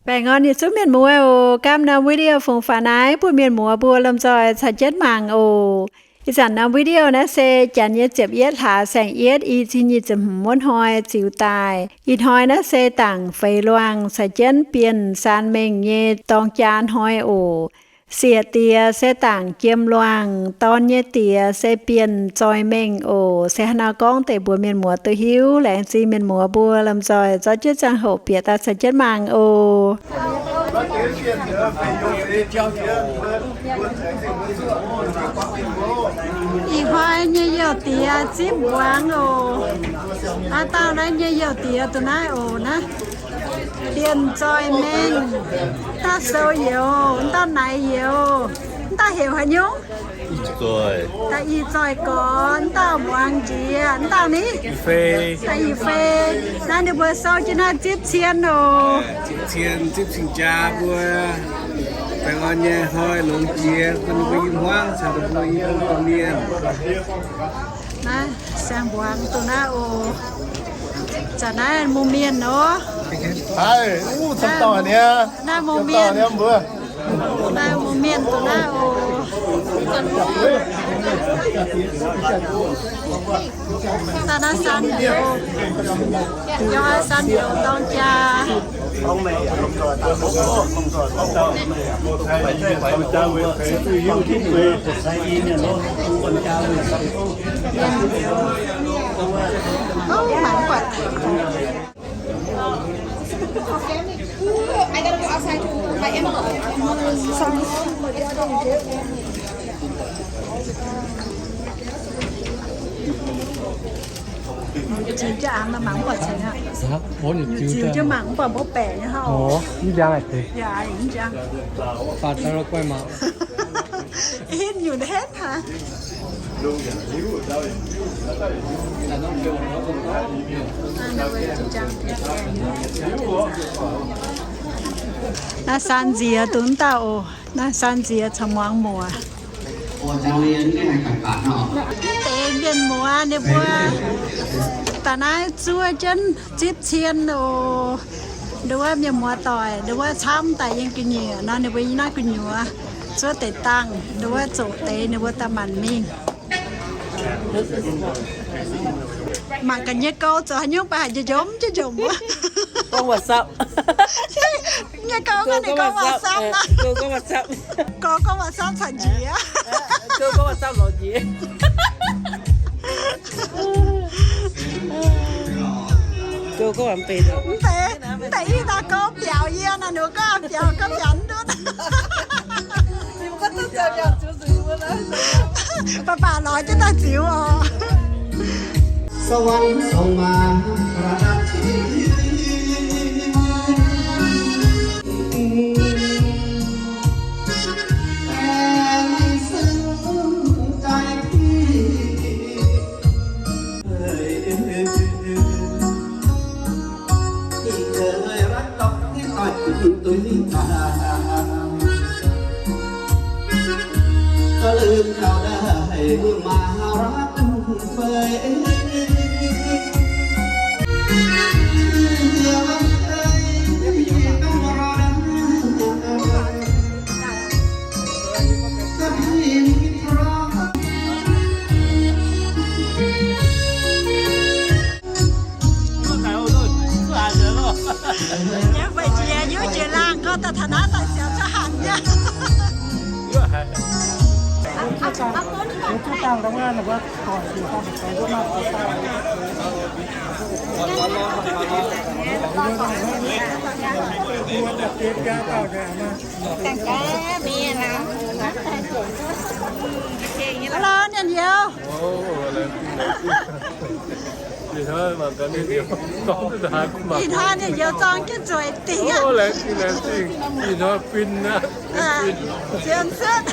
Baengh orn yietc zungv mienh muoz oc. Gamh norm video fungx faaux naaiv bun mienh muoz mbuo lomh nzoih caux jienv mangc oc. Ih zanc norm video naaiv se janx nyei ziepc yietv hlaax saeng yietv i cin nyic ziepc hmz wuov hnoi ziux daaih. Ih hnoi naaiv se dangc feix luangh caux jienv Bienh Saan Mengh nyei dorng jaa hnoi oc. Siec diex se dangc jiem luangh, dorn nyei diex se Bienh Zoih Mengh oc. Se haaix nor gorngv deix mbuox mienh muoz duqv hiuv, laengz zingh mienh muoz mbuo lomh nzoih zorqv jienv ziangh hoc bieqc daaih caux jienv mangc oc. Ih hnoi nyei youh diex zipv mbuangz oc. Aav dauh naaiv nyei youh diex duqv naaiv oc naaiv. Bienh Zoih Mengh, dauh sou youz, dauh naaic youz, dauh heuc haaix nyungc? Dauh Ih Zoih Gorx, dauh muangx njiec, dauh ni? Dauh Ih Fei. Naaiv ninh mbuo sou jienv naaiv zipv cien oc. Zipv cien, zipv cing-jaa mbuo. Baengh orn nyei hnoi longx jiex bun ninh mbuo i hmuangv caux ninh mbuo i hmuangv dorh mienh. Naaiv siang-mbuangz duqv naaiv oc. Zanc naaiv mungh mienh oc. Naaiv mungh mienh. Naaiv mungh mienh duqv naaiv oc. Daaih naaiv Saan Youz, yie Saan Youz dorng jaa. Mangc buatc. Ziux jienv mangc mv buatc cengx aqv. Ziux jienv mangc mv buatc mbuo baeqc nyei hnangv. Mv njang aqv deix. Hin nyunc henv haic. Naaiv Saan Nziex duqv dauh oc. Naaiv Saan Nziex caux muangx muoc. Mv deix mienh muoz ninh mbuo daaih naaiv zuov jienv zipv cien oc. Nduov mienh muoz doic, nduov camv daaih yiem ga'nyiec nor, ninh mbuo yiem naaiv gu'nyuoz zuov deix dangh, nduov zoqc deix ninh mbuo daaih maanc mingh. Mangc gaax nyei gouv zoux haaix nyungc baac haiz njomv njomv wuov. Gorngv WhatsApp. Nyei gouv gorngv ninh gorngv WhatsApp aqv. Gouv gorngv WhatsApp caux njiec. Gouv gorngv WhatsApp lorz njiec. Gouv gorngv mv benx. Mv deix, mv deix ih daaih gouv biaux yie nor, ninh mbuo gorngv biaux, gorngv biaux mv ndutv. Baac baac lorz jienv daaih ziux oc. Nyei fai jiex nyuv jiex laangh, gorngv daaih taux naaiv daaih siaaux cuotv hanc nyei. Hello, Nian Youz. Ih hnoi Nian Youz zorng jienv zueiz dingc aqv. Laengz zingh, laengz zingh. Ih hnoi fin aqv. Zien cuotv.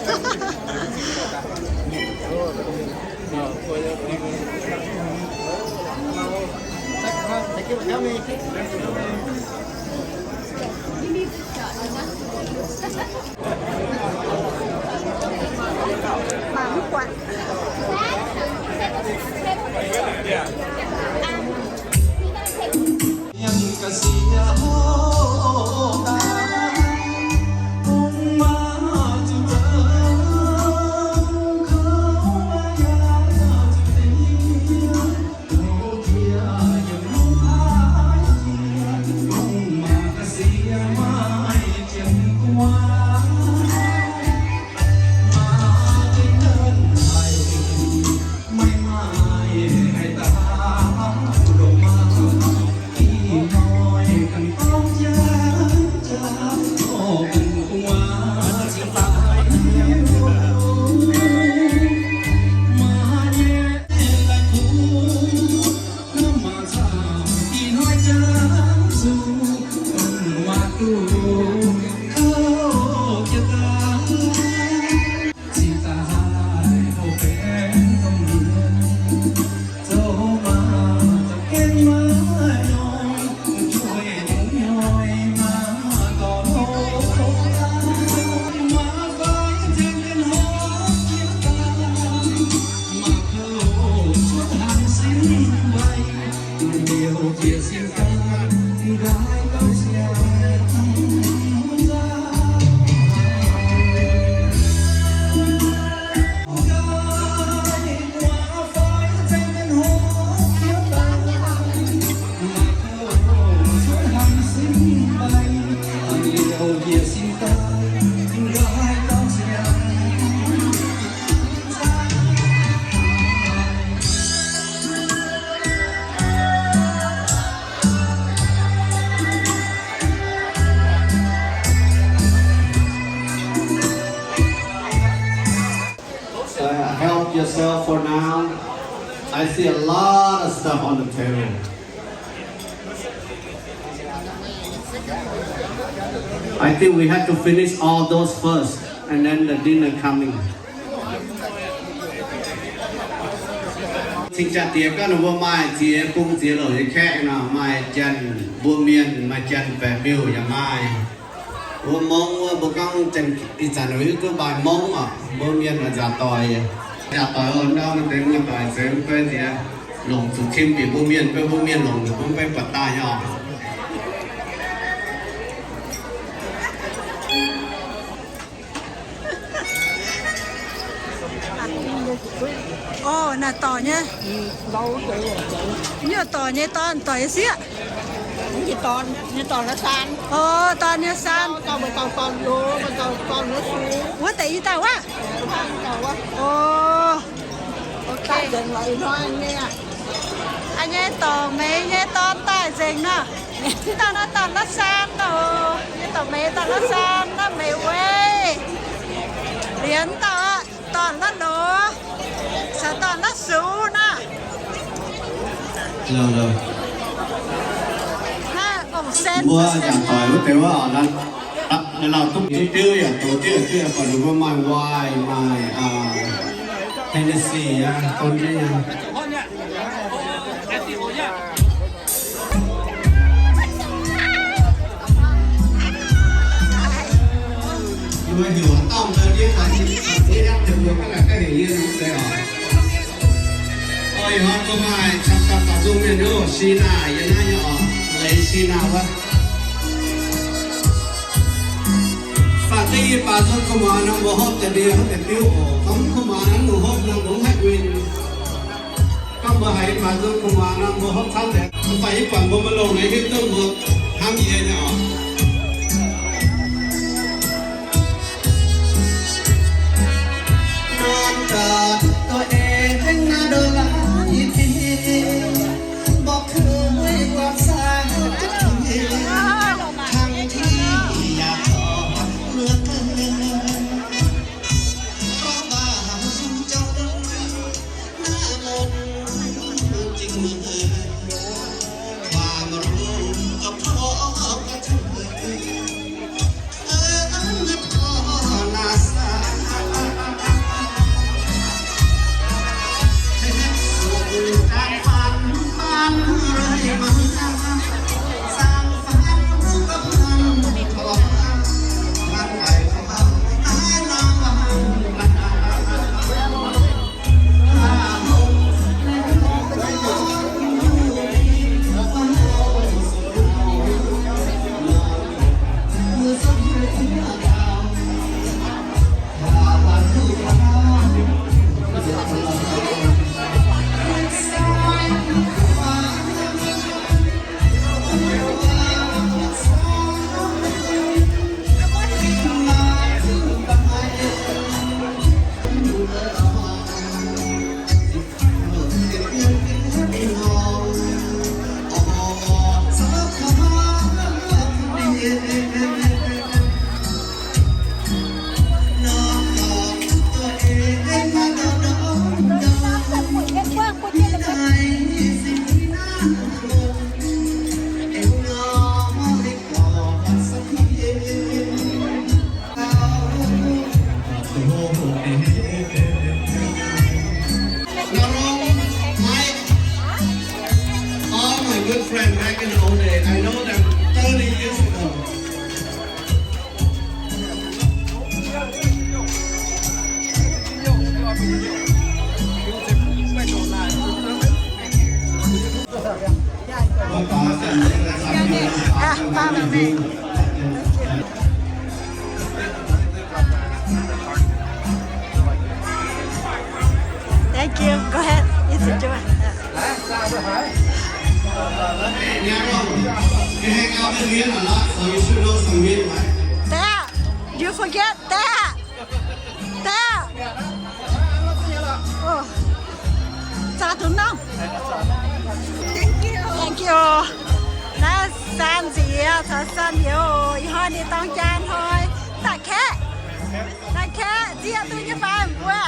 Uh, help yourself for now. I see a lot of stuff on the table. I think we have to finish all those first, and then the dinner coming. Cing-jaa diex gorngv ninh mbuo maaih ziex bung ziex louc nyei kaeqv nor, maaih janx mbuo mienh, maaih janx baeqc miuh yaac maaih. Mbuo mongv wuov, mbuo gorngv ih zanc hiuv duqv maaih mongv oc, mbuo mienh oix nzaaux doic. Nzaaux doic oc, ndau naaiv deix muoz-doic se mv bei nziex longc zuqc kim bieqc mbuo mienh, beiv mbuo mienh longc mv bei buatc daaih nyei oc. Orv, naaiv dorc nyei. Nyei dorc nyei dorn, dorc nyei sieqv. Nyei dorn, nyei dorn la'saan. Orv, dorn nyei saan. Wuov deix i dauh wuov. Orv. Nyei dorc meix nyei dorn daaih nzengc nor. Dauh naaiv dorn la'saan nor. Nyei dorc meix dorn la'saan naaiv meix weic. Liemh dauh dorn la'loz, caux dorn la'sux nor. Naaiv ong-sen. Mbuo yaac doic wuov deix wuov, naaiv lauh duqv diuv yaac douz diuv diuv, buatc ninh mbuo maaih wine, maaih Hennessy aqv, don jienv. Mbuo heuc haaix dauh daaih ndiev daaih, diev diev mbuo ga'naaiv ga'heuc yie nor se oc. Oix hnoi mbuo maaih camv dauh baaux nzung mienh nyei, Sina, yie naaiv nyei oc, leiz Sina wuov. Faah deix yie baaux nzung kuv muangx nor mbuo hopv daaih ndie hopv daaih biuv oc. Gorngv kuv muangx nor mbuo hopv nor mbuo mv haih win. Gorngv mbuo haiz baaux nzung kuv muangx nor mbuo hopv camv deix. Mv baac yie buatc mbuo maiv longx nyei, hiuv duqv mbuo hnamv yie nyei oc. Follow me. Thank you. Thank you. Go ahead. It's a joy. Yeah. Dad, you forget that. Dad. Oh. Caux duqv nongh. Thank you. Naaiv San Nziex caux San Youz, ih hnoi ninh dorng jaa hnoi. Daaih kaeqv, daaih kaeqv nziex duqv nyei fai mbuo?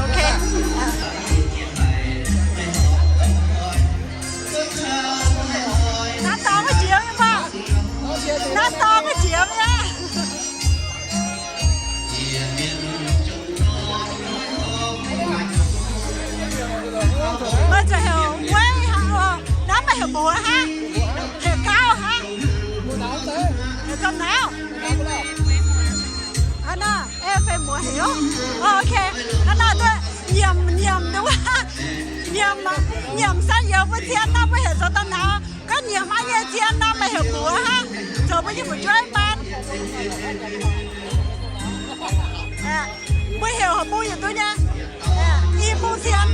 Okay. Naaiv dorngx wuov jiex nyei maah? Naaiv dorngx wuov jiex nyei. Meih zuqc heuc Weiv hnangv oc. Naaiv meih heuc mbuox hnangv, heuc gauh hnangv, heuc gauh nauv. Hnangv naaiv, ei fei mbuox heuc. Okay, hnangv naaiv duqv nyiemc, nyiemc duqv, nyiemc, nyiemc San Youz mbuo zien nor mbuo heuc zoux daaih nauv. Gorngv nyiemc aqv nyei zien nor meih heuc mbuox hnangv, zoux mbuo nyei fu'jueiv maan. Mbuo heuc horpc bung yietc duqv nyei. I bung zien.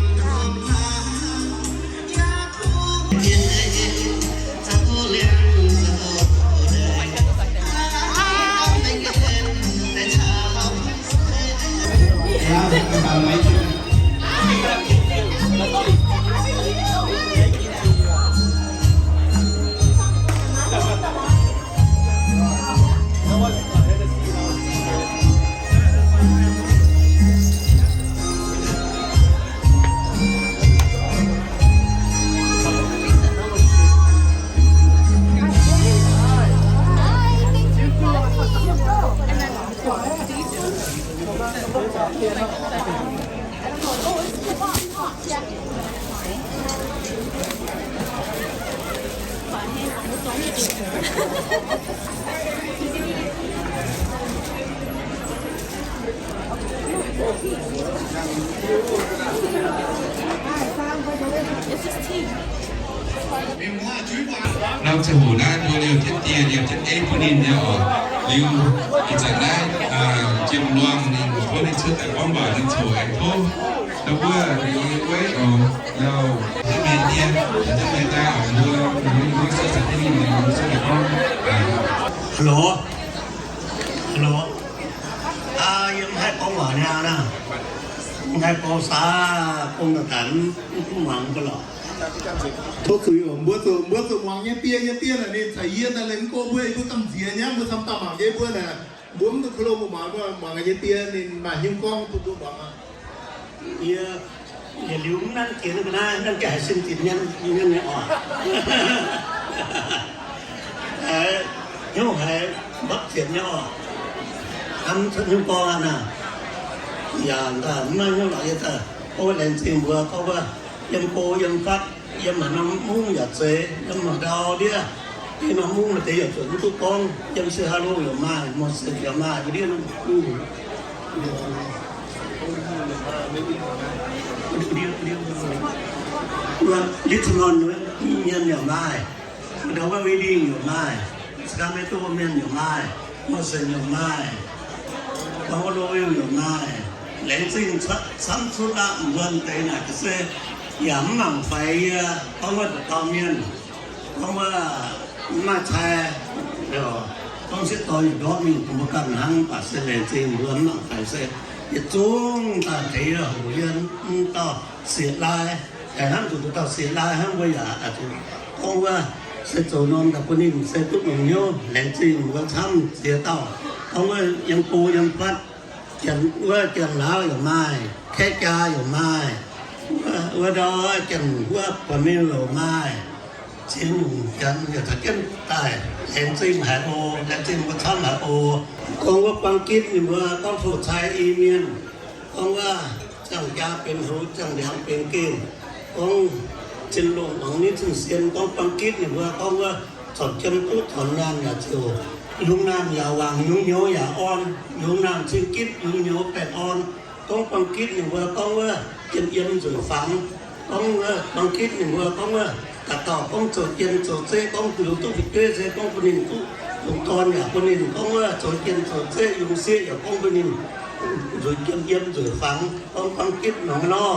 Nor ziangh hoc naaiv mbuo liouh jienv dieh, liouh jienv ei bun ninh nyei oc. Liuz ih zanc naaiv jiem luangh ninh, tov ninh cuotv daaih gorngv waac, ninh coc aengx tov. Nor wuov, liuz wuov oc, liuz jienv mienh yie, jienv mienh daaih oc, mbuo mbuo mbuo se zanc jienv ninh, mbuo se daaih gorngv. Hello. Hello. Yie mv haih gorngv waac niaa. Mv haih gorngv saax, gorngv daaih mv muangx ga'lorqc. Tov zuiz oc, mbuo zuqc, mbuo zuqc muangx nyei biei, nyei biei naaic ninh caux yie naaic, ninh mv go mbuo, mbuo gamh nziex nyei, mbuo camv daaih mangc nyei mbuo naaic, mbuo mv duqv kuh lo mbuo muangx, muangx nyei biei ninh maaih hnyouv gorngv bun mbuo muangx aqv. Yie, yietc liuz mv nanv jiex naaiv ga'naaiv, nanv jiex haiz sin zinx mienv, mienv nyei oc. Hnyouv haiz mbapv ziepc nyei oc. Hnamv cuotv hnyouv gorngv aqv naaic. Yaac daaih mv maaih hnyouv lorqc, yie daaih gorngv laengz zingh mbuo gorngv wuov, yiem go yiem fatv, yiem haaix norm mungv yaac zeiz, yiem haaix ndau ndiev, yiem norm mungv maaih deix yaac zuotc mv duqv gorngv, yiem se haaix loh yaac maaih, mouc se yaac maaih, ndiev norm mungv. Wuov Richmond mienh yaac maaih, ndau wuov Reading yaac maaih, Sacramento mienh yaac maaih, Merced yaac maaih, Buffalo yaac maaih. Laengz zingh camv cuotv aqv. Mbuo deix naaic ga'sie yaac mv mangc faix yie, gorngv wuov dauh dauh mienh, gorngv wuov mv maaih cai, gorngv sieqv dorn yietc ndortv mingh bun mbuo ganh hnangv, mv baac se laengz zingh mbuo mv mangc faix se yietc zungv daaih tengx yie hoqc yie mv dauh sieqv lai, haiz hnamv zuqc dauh sieqv lai hnangv. Mbuo yaac gorngv wuov se zoux norm daaih bun ninh se duqv longc hnyouv. Laengz zingh mbuo camv ziex dauh, gorngv wuov yiem go yiem fatv, janx wuov janx-laauv yaac maaih, kaeqv jaa yaac maaih, wuov ndau janx wuov buonc mingh yaac maaih, ziex nyungc janx yaac taux jienv daaih. Laengz zingh haic oc, laengz zingh mbuo camv haic oc. Gorngv wuov buang gitv ninh mbuo gorngv tov cai i mienh, gorngv wuov ziangh jaa benx hoz, ziangh ndiangx benx gengh, gorngv cien-longh muangx nitv cing-sien, gorngv buang gitv ninh mbuo gorngv wuov corc jiem duqv corc nyaanh yaac ziouc, yungz naamh yaac wangc, yungz nyouz yaac orn, yungz naamh cing gitv, yungz nyouz baengh orn. Gorngv buang gitv ninh mbuo gorngv wuov jiem yiem nzueic fangx. Gorngv wuov buang gitv ninh mbuo gorngv wuov, da'dauh gorngv zoux jien zoux zeqv, gorngv lungh duqv fu'jueiv se gorngv bun ninh duqv lungh dorn yaac bun ninh gorngv wuov zoux jien zoux zeqv, yungz sieqv yaac gorngv bun ninh nzueic jiem yiem nzueic fangx. Gorngv buang gitv nor nor,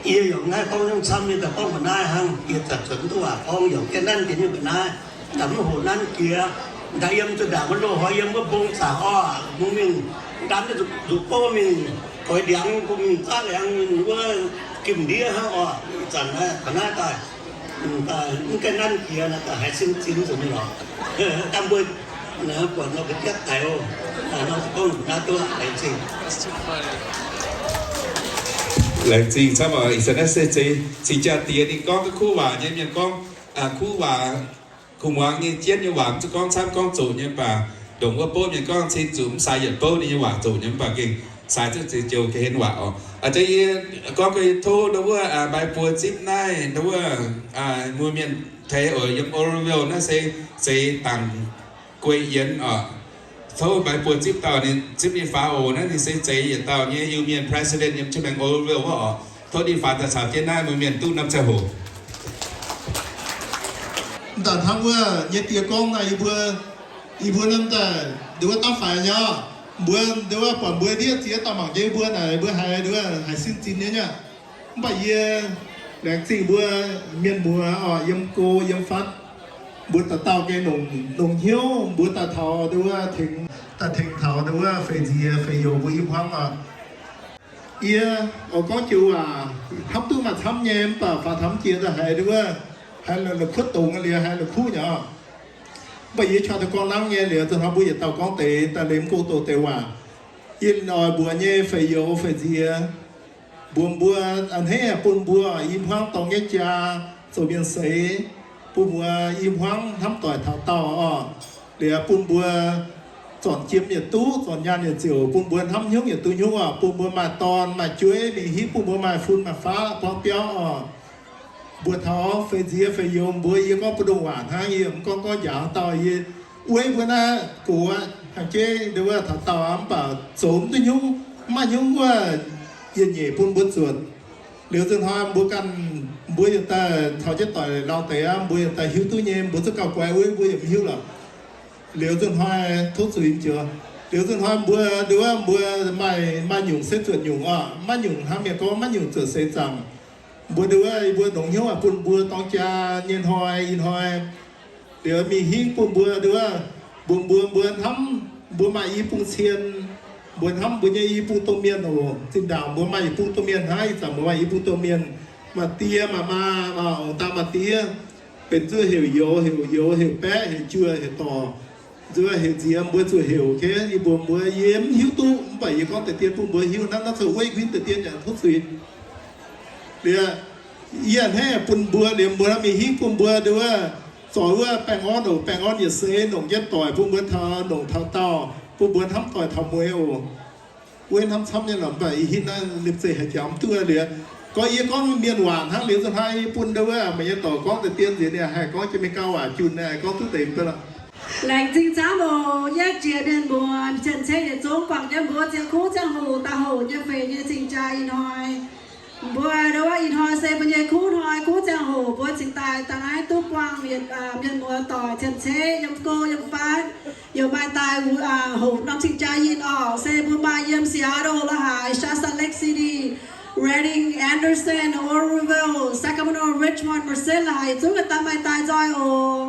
yie yaac maiv gorngv nyungc camv, yie daaih gorngv mbuoqc naaiv hnangv. Yie zanc-zanc duqv waac gorngv yaac gaengh nanv jiex nyungc mbuoqc naaiv. Daaih mv hoqc nanv jiex, daaih yiem zuqc ndaangc mbuo loz-hnoi yiem wuov mbong zaqc orqc, mbuo mingh ndamv zuqc bouv mingh goix ndiangx, mbuo mingh zaqv liangx mingh wuov gimh ndiev hnangv orqc. Ih zanc naaiv taux naaiv daaih, mv gaengh nanv jiex naaiv daaih haiz sin zinx nzunc nyei lorqc. Dangh mbuo buatc nor ga'jatv daic oc. Nor gorngv naaiv duqv laengz zingh. Laengz zingh camv oc. Ih zanc naaiv se zeiz cing-jaa diex ninh gorngv duqv kuv waac nyei mienh gorngv, kuv waac, kuv muangx nyei jienv nyei waac mv zuqc gorngv camv gorngv zoqc nyei, mv baac ndongc wuov bouv mienh gorngv cing zuqc mv sai yietc bouv ninh nyei waac zoqc nyei, mv baac gengh sai zuqc ziex joux ga'hlen waac oc. A'jang yie gorngv gorngv yie tov ndau wuov maaih buo zipv naaiv ndau wuov, muoz mienh teix oc, yiem Oroville naaiv se zeix dangc guei yienx oc. Tov maaih buo zipv dauh, ninh zipv ninh faaux oc. Naaiv ninh se zeix yietc dauh nyei Iu-Mienh president yiem jienv maengx Oroville wuov oc. Tov ninh faaux daaih caux jienv naaiv muoz mienh duqv norm ziangh hoc. Mv baac hnangv wuov nyei die gorngv naaiv, yie mbuo, yie mbuo norm daaih nduov wuov dapv faix nyei oc. Mbuo nduov wuov buatc mbuo ndiev ziex dauh mangc jienv mbuo naaic, mbuo haiz nduov haiz sin zinx nyei nyei. Mv baac yie laengz zingh mbuo mienh muoz oc, yiem go yiem fatv, mbuo dauh dauh gengh longc hnyouv, mbuo daaih taux nduov wuov tengx, daaih tengx taux nduov wuov feix nziex feix youz mbuo i hmuangv oc. Yie oix gorngv joux waac hnamv duqv maaih camv nyei, mv baac faaux taux mv jiex daaih haiz nduov, haiz la'kuotv dongz liuz haiz la'kuqv nyei oc. Mv baac yie qaqv daaih gorngv nangv nyei liuz, zinh hnoi mbuo yietc dauh gorngv deix daaih liuz mv go doqc deix waac. Yie oix mbuox nyei feix youz feix nziex, mbuox mbuo a'hneiv bun mbuo i hmuangv dorng nyei jaa zoux mienh seix, bun mbuo i hmuangv hnamv doic taux daauh oc. Liuz bun mbuo zornc jiem yietc duqv, zornc nyaanh yietc ziouc, bun mbuo hnamv hnyouv yietc duqv hnyouv oc. Bun mbuo maaih dorn maaih jueiv mingh hiuv, bun mbuo maaih fun maaih faqv buangv biauv oc. Mbuox taux feix nziex feix youz mbuo, yie gorngv mbu'ndongx waac hnangv, yie mv gorngv gorngv njaaux dauh, yie weiv mbuo naaiv gox aqv, hnangv jeiv nduov wuov taux daauh aqv, mv baac zoux mv duqv hnyouv, mv maaih hnyouv wuov, yietc nyeic bun mbuo zuotc. Liuz zinh hnoi mbuo ganh, mbuo yietc daaih taux jienv doic lauh deix aqv, mbuo yietc daaih hiuv duqv nyei, mbuo zungv gauh guai weiv mbuo yaac mv hiuv lorqc. Liuz zinh hnoi tov zuiz joux, liuz zinh hnoi mbuo nduov wuov mbuo maaih, maaih nyungc se zuotc nyungc oc, maiv nyungc hnangv mienh gorngv maiv nyungc zuotc seix zaangc. Mbuo nduov wuov mbuo longc hnyouv aqv bun mbuo dorng jaa nyei hnoi, ih hnoi liuz mingh hingv bun mbuo nduov wuov, mbuox mbuo, mbuo hnamv mbuo maaih i bung cien, mbuo hnamv mbuo nyei i bung domh mienh oc. Zinh ndaangc mbuo maaih i bung domh mienh hnangv, ih zanc mbuo maaih i bung domh mienh, maaih die maaih maa, ong-daa maaih die, benx zuov heuc youz, heuc youz, heuc baeqv, heuc juoh, heuc dorc, nzuov heuc nziex, mbuo zuqc heuc. Yie mbuox mbuo, yie mv hiuv duqv, mv baac yie gorngv deix dien bun mbuo hiuv hnangv, naaiv zoux weiv kuinv deix dien yaac tov zuiz. Liuz yie a'hneiv bun mbuo, liuz mbuo mingh hingv bun mbuo nduov wuov, zoux wuov baengh orn oc, baengh orn yietc seix, longc jienv doic bun mbuo taux, longc taux daauh, bun mbuo hnamv doic taux mueiz oc. Weiv hnamv camv nyei lorqc, mv baac ih hitv naaiv liemh zeih haiz jangx mv duqv liuz, gorngv yie gorngv mienh waac hnangv. Liuz zinh hnoi yie bun nduov wuov meih nyei dorc gorngv deix dien nziex, ninh haih gorngv jiex mingh gauh waac junh, ninh haih gorngv duqv deix mv bei lorqc. Laengz zingh camv oc. Yietv jiex mienh muoz, cien-ceqv yietc zungv guangc jienv mbuo ziex kuv ziangh hoc daaih hoqc nyei feix nyei cing-jaa ih hnoi. Mbuo nduov wuov ih hnoi se mbuo nyei kuv hnoi, kuv ziangh hoc mbuo cingx daaih daaih naaiv duqv buangh yietc mienh muoz doic cien-ceqv yiem go yiem fatv, yaac maaih daaih hoqc norm cing-jaa yinh orqc. Se mbuo maaih yiem Seattle la'haaix, Salt Lake City, Redding, Anderson, Oroville, Sacramento, Richmond, Merced la'haaix, yietc zungv daaih maaih daaih nzoih oc.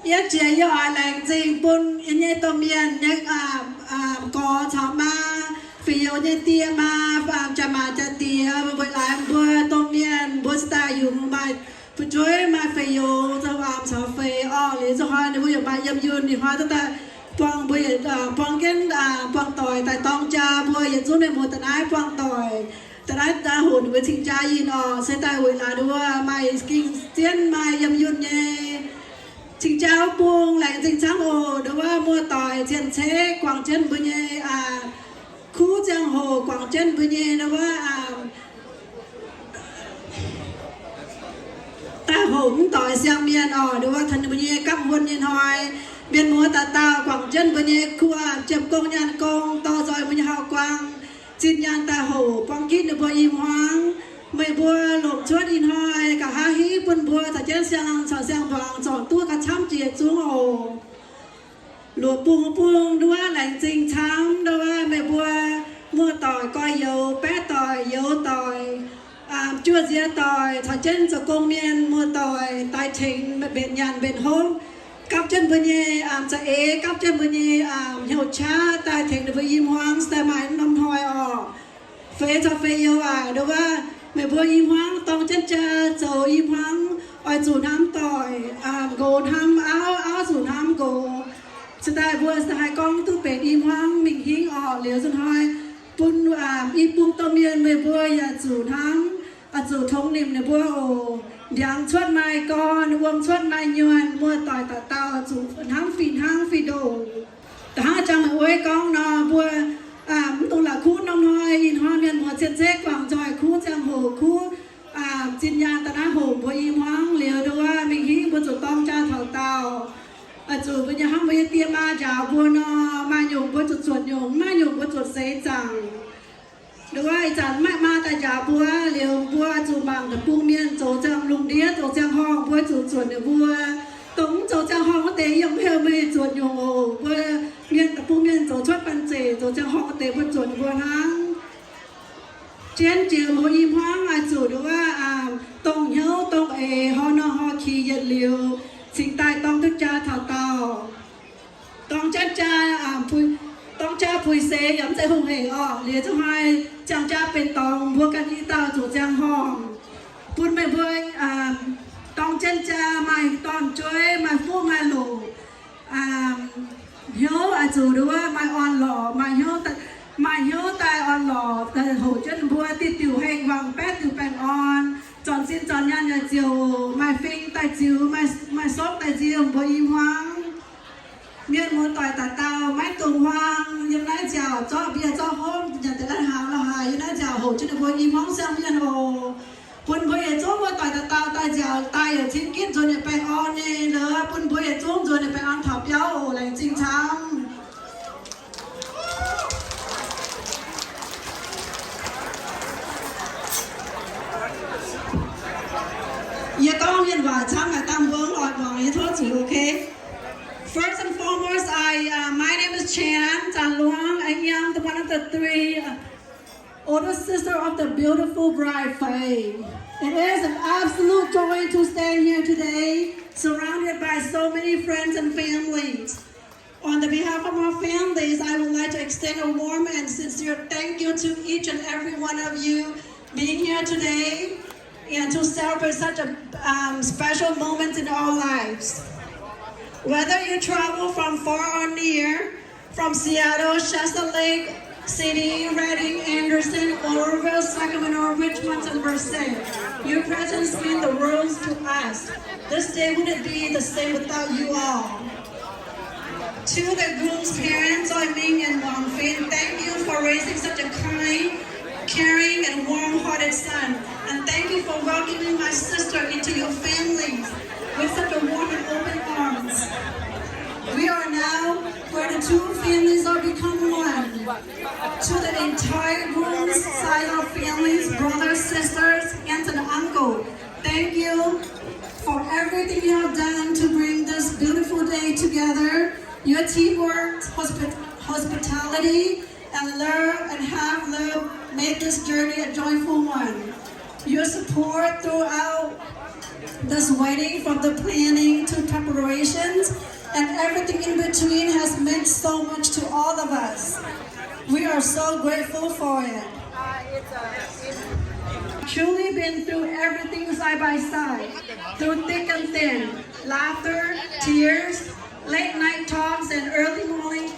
Yietv jiex yie oix laengz zingh bun yie nyei domh mienh nyei gorx caux maa, feix youz nyei die maa, jaa-maaz jaa-diex, weic laaix mbuo domh mienh mbuo cingx daaih yungz maaih fu'jueiv maaih feix youz, zoux waamz caux feix orqc. Liuz zinh hnoi ninh mbuo yaac maaih yiem yunh, ninh hnoi duqv daaih buangh mbuo, buangh jienv, buangh doic daaih dorng jaa mbuo yietc zungv mienh muoz daaih naaiv buangh doic, daaih naaiv daaih hoqc ninh mbuo cing-jaa yinh orqc. Se daaih weic laaix nduov maaih ging-zien maaih yiem yunh nyei cing-jaa bung. Laengz zingh camv oc. Nduov wuov muoz-doic cien-ceqv guangc jienv mbuo nyei kuv ziangh hoc, guangc jienv mbuo nyei nduov wuov daaih hoqc mv doic siang mienh orqc. Nduov wuov taux ninh mbuo nyei gapv huon nyei hnoi, mienh muoz dauh dauh guangc jienv mbuo nyei kuv, jiem gong nyaanh gong, dorh nzoih mbuo nyei hauv-guang. zinh nyaanh daaih hoc buang ginv ninh mbuo i hmuangv. Meih mbuo longc cuotv ih hnoi nqa'haav hingv bun mbuo caux jienv siang-laangh caux siang-mbuangz zornc duqv gauh camv jiex zungv oc. Luoqc bung bung nduov laengz zingh camv nduov meih mbuo muoz-doic gorx-youz, baeqv doic, youz doic, juov nziex doic caux jienv zoux gong mienh muoz-doic daaih tengx mbenc nyanc mbenc hopv, gapv jienv mbuo nyei za'eix, gapv jienv mbuo nyei hnyouv qaqv daaih tengx ninh mbuo i hmuangv daaih maaih norm hnoi orqc. Feix caux feix youz aac, nduov meih mbuo i hmuangv dorng jienv jaa zoux i hmuangv, oix zuqc hnamv doic, nqox hnamv auv, auv zuqc hnamv nqox. Cingx daaih mbuo haih gorngv duqv benx i hmuangv mingh hingv orqc. Liuz zinh hnoi bun i bung domh mienh meih mbuo yaac zuqc hnamv, zuqc tongx nimc ninh mbuo oc. Ndiangx cuotv maaih gorn, wuom cuotv maaih nyuonh, muoz-doic dauh dauh zuqc hnamv fih hnangv fih ndoqc. Da'hnangv jangx meih ueiv gorngv nor, mbuo mv dungx la'kuqv norm hnoi. Ih hnoi mienh muoz cien-ceqv guangc nzoih kuv ziangh hoc kuv zinh nyaanh daaih naaiv hoc mbuo i hmuangv. Liuz nduov mingh hingv mbuo zuqc dorng jaa taux daauh. Zuqc mbuo nyei hnamv mbuo nyei die maa njaaux mbuo nor, maaih nyungc mbuo zuqc zuotc nyungc, maaih nyungc mbuo zuqc seix zaangc. Nduov ih zanc maiv maaih maa daaih njaaux mbuo. Liuz mbuo zuqc mangc deic-bung mienh zoux ziangh lungh ndiev, zoux ziangh horngh, mbuo zuqc zuotc ninh mbuo. Dongh mv zoux ziangh horngh wuov deix yiem heuc meih zuotc nyungc oc. Mbuo mienh deic-bung mienh zoux cuotv banh zeic, zoux ziangh horngh wuov deix mbuo zuotc ninh mbuo hnangv. Jienv jiex mbuo i hmuangv oix zuqc nduov dongh hnyouv dongh eix, hor nor hor qiex yietc liuz cingx daaih dorng duqv jaa taux daauh. Dorng jaa, dorng jaa puix seix yaac mv zeiz hungh heic orqc. Liuz zinh hnoi ziangh jaa benx dorngx, mbuo ganh i dauh zuqc ziangh horngh. Bun meih mbuo dorng jienv jaa maaih dorn-jueiv, maaih fuqv maaih loc, hnyouv oix zuqc nduov maaih orn-lorqc, maaih hnyouv daaih orn-lorqc, hoqc jienv mbuo diuh diuh heng wangc baeqv diuh baengh orn, zornc sin zornc nyaanh yaac ziouc maaih fing daaih ziux, maaih sopv daaih nzie mbuo i hmuangv. Mienh muoz-doic dauh dauh maiv dungx huaang, yiem naaiv nziaauc zorqv mbie zorqv hopv, nyanc deix lai-hnaangx la'haaix yiem naaiv nziaauc hoqc jienv ninh mbuo i hmuangv siang-mienh oc. Bun mbuo yietc zungv muoz-doic dauh dauh daaih nziaauc daaih yaac cingx ginv nzuonx yietc baengh orn nyei lorqc. Bun mbuo yietc zungv nzuonx yietc baengh orn taux biauv oc. Laengz zingh camv. Yie gorngv mienh waac camv, maaih dangh mbuo oix muangx yie tov zuqc, okay? First and foremost, I, uh, my name is Chan Zan Luang. I am the one of the three, uh, older sister of the beautiful bride, Fei. It is an absolute joy to stand here today, surrounded by so many friends and families. On the behalf of our families, I would like to extend a warm and sincere thank you to each and every one of you being here today and to celebrate such a, um, special moment in our lives. Whether you travel from far or near, from Seattle, Shasta Lake City, Redding, Anderson, Oroville, Sacramento, Richmond, and Merced, your presence means the world to us. This day wouldn't be the same without you all. To the groom's parents, Oi Ming and Wang Fin, thank you for raising such a kind, caring, and warm-hearted son. And thank you for welcoming my sister into your families with such a warm and open arms. We are now where the two families are become one. To the entire groom's side of families, brothers, sisters, aunts, and uncle, thank you for everything you have done to bring this beautiful day together. Your teamwork, hospi-, hospitality, and love, and have love made this journey a joyful one. Your support throughout this wedding, from the planning to preparations and everything in between, has meant so much to all of us. We are so grateful for it. Truly been through everything side by side, through thick and thin, laughter, tears, late night talks, and early morning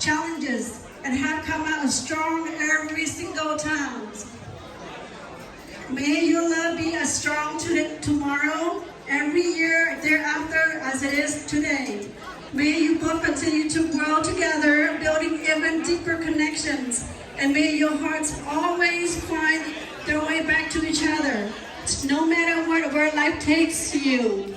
challenges, and have come out strong every single time. May your love be as strong today, tomorrow, every year thereafter as it is today. May you both continue to grow together, building even deeper connections, and may your hearts always find their way back to each other, no matter what, where life takes you.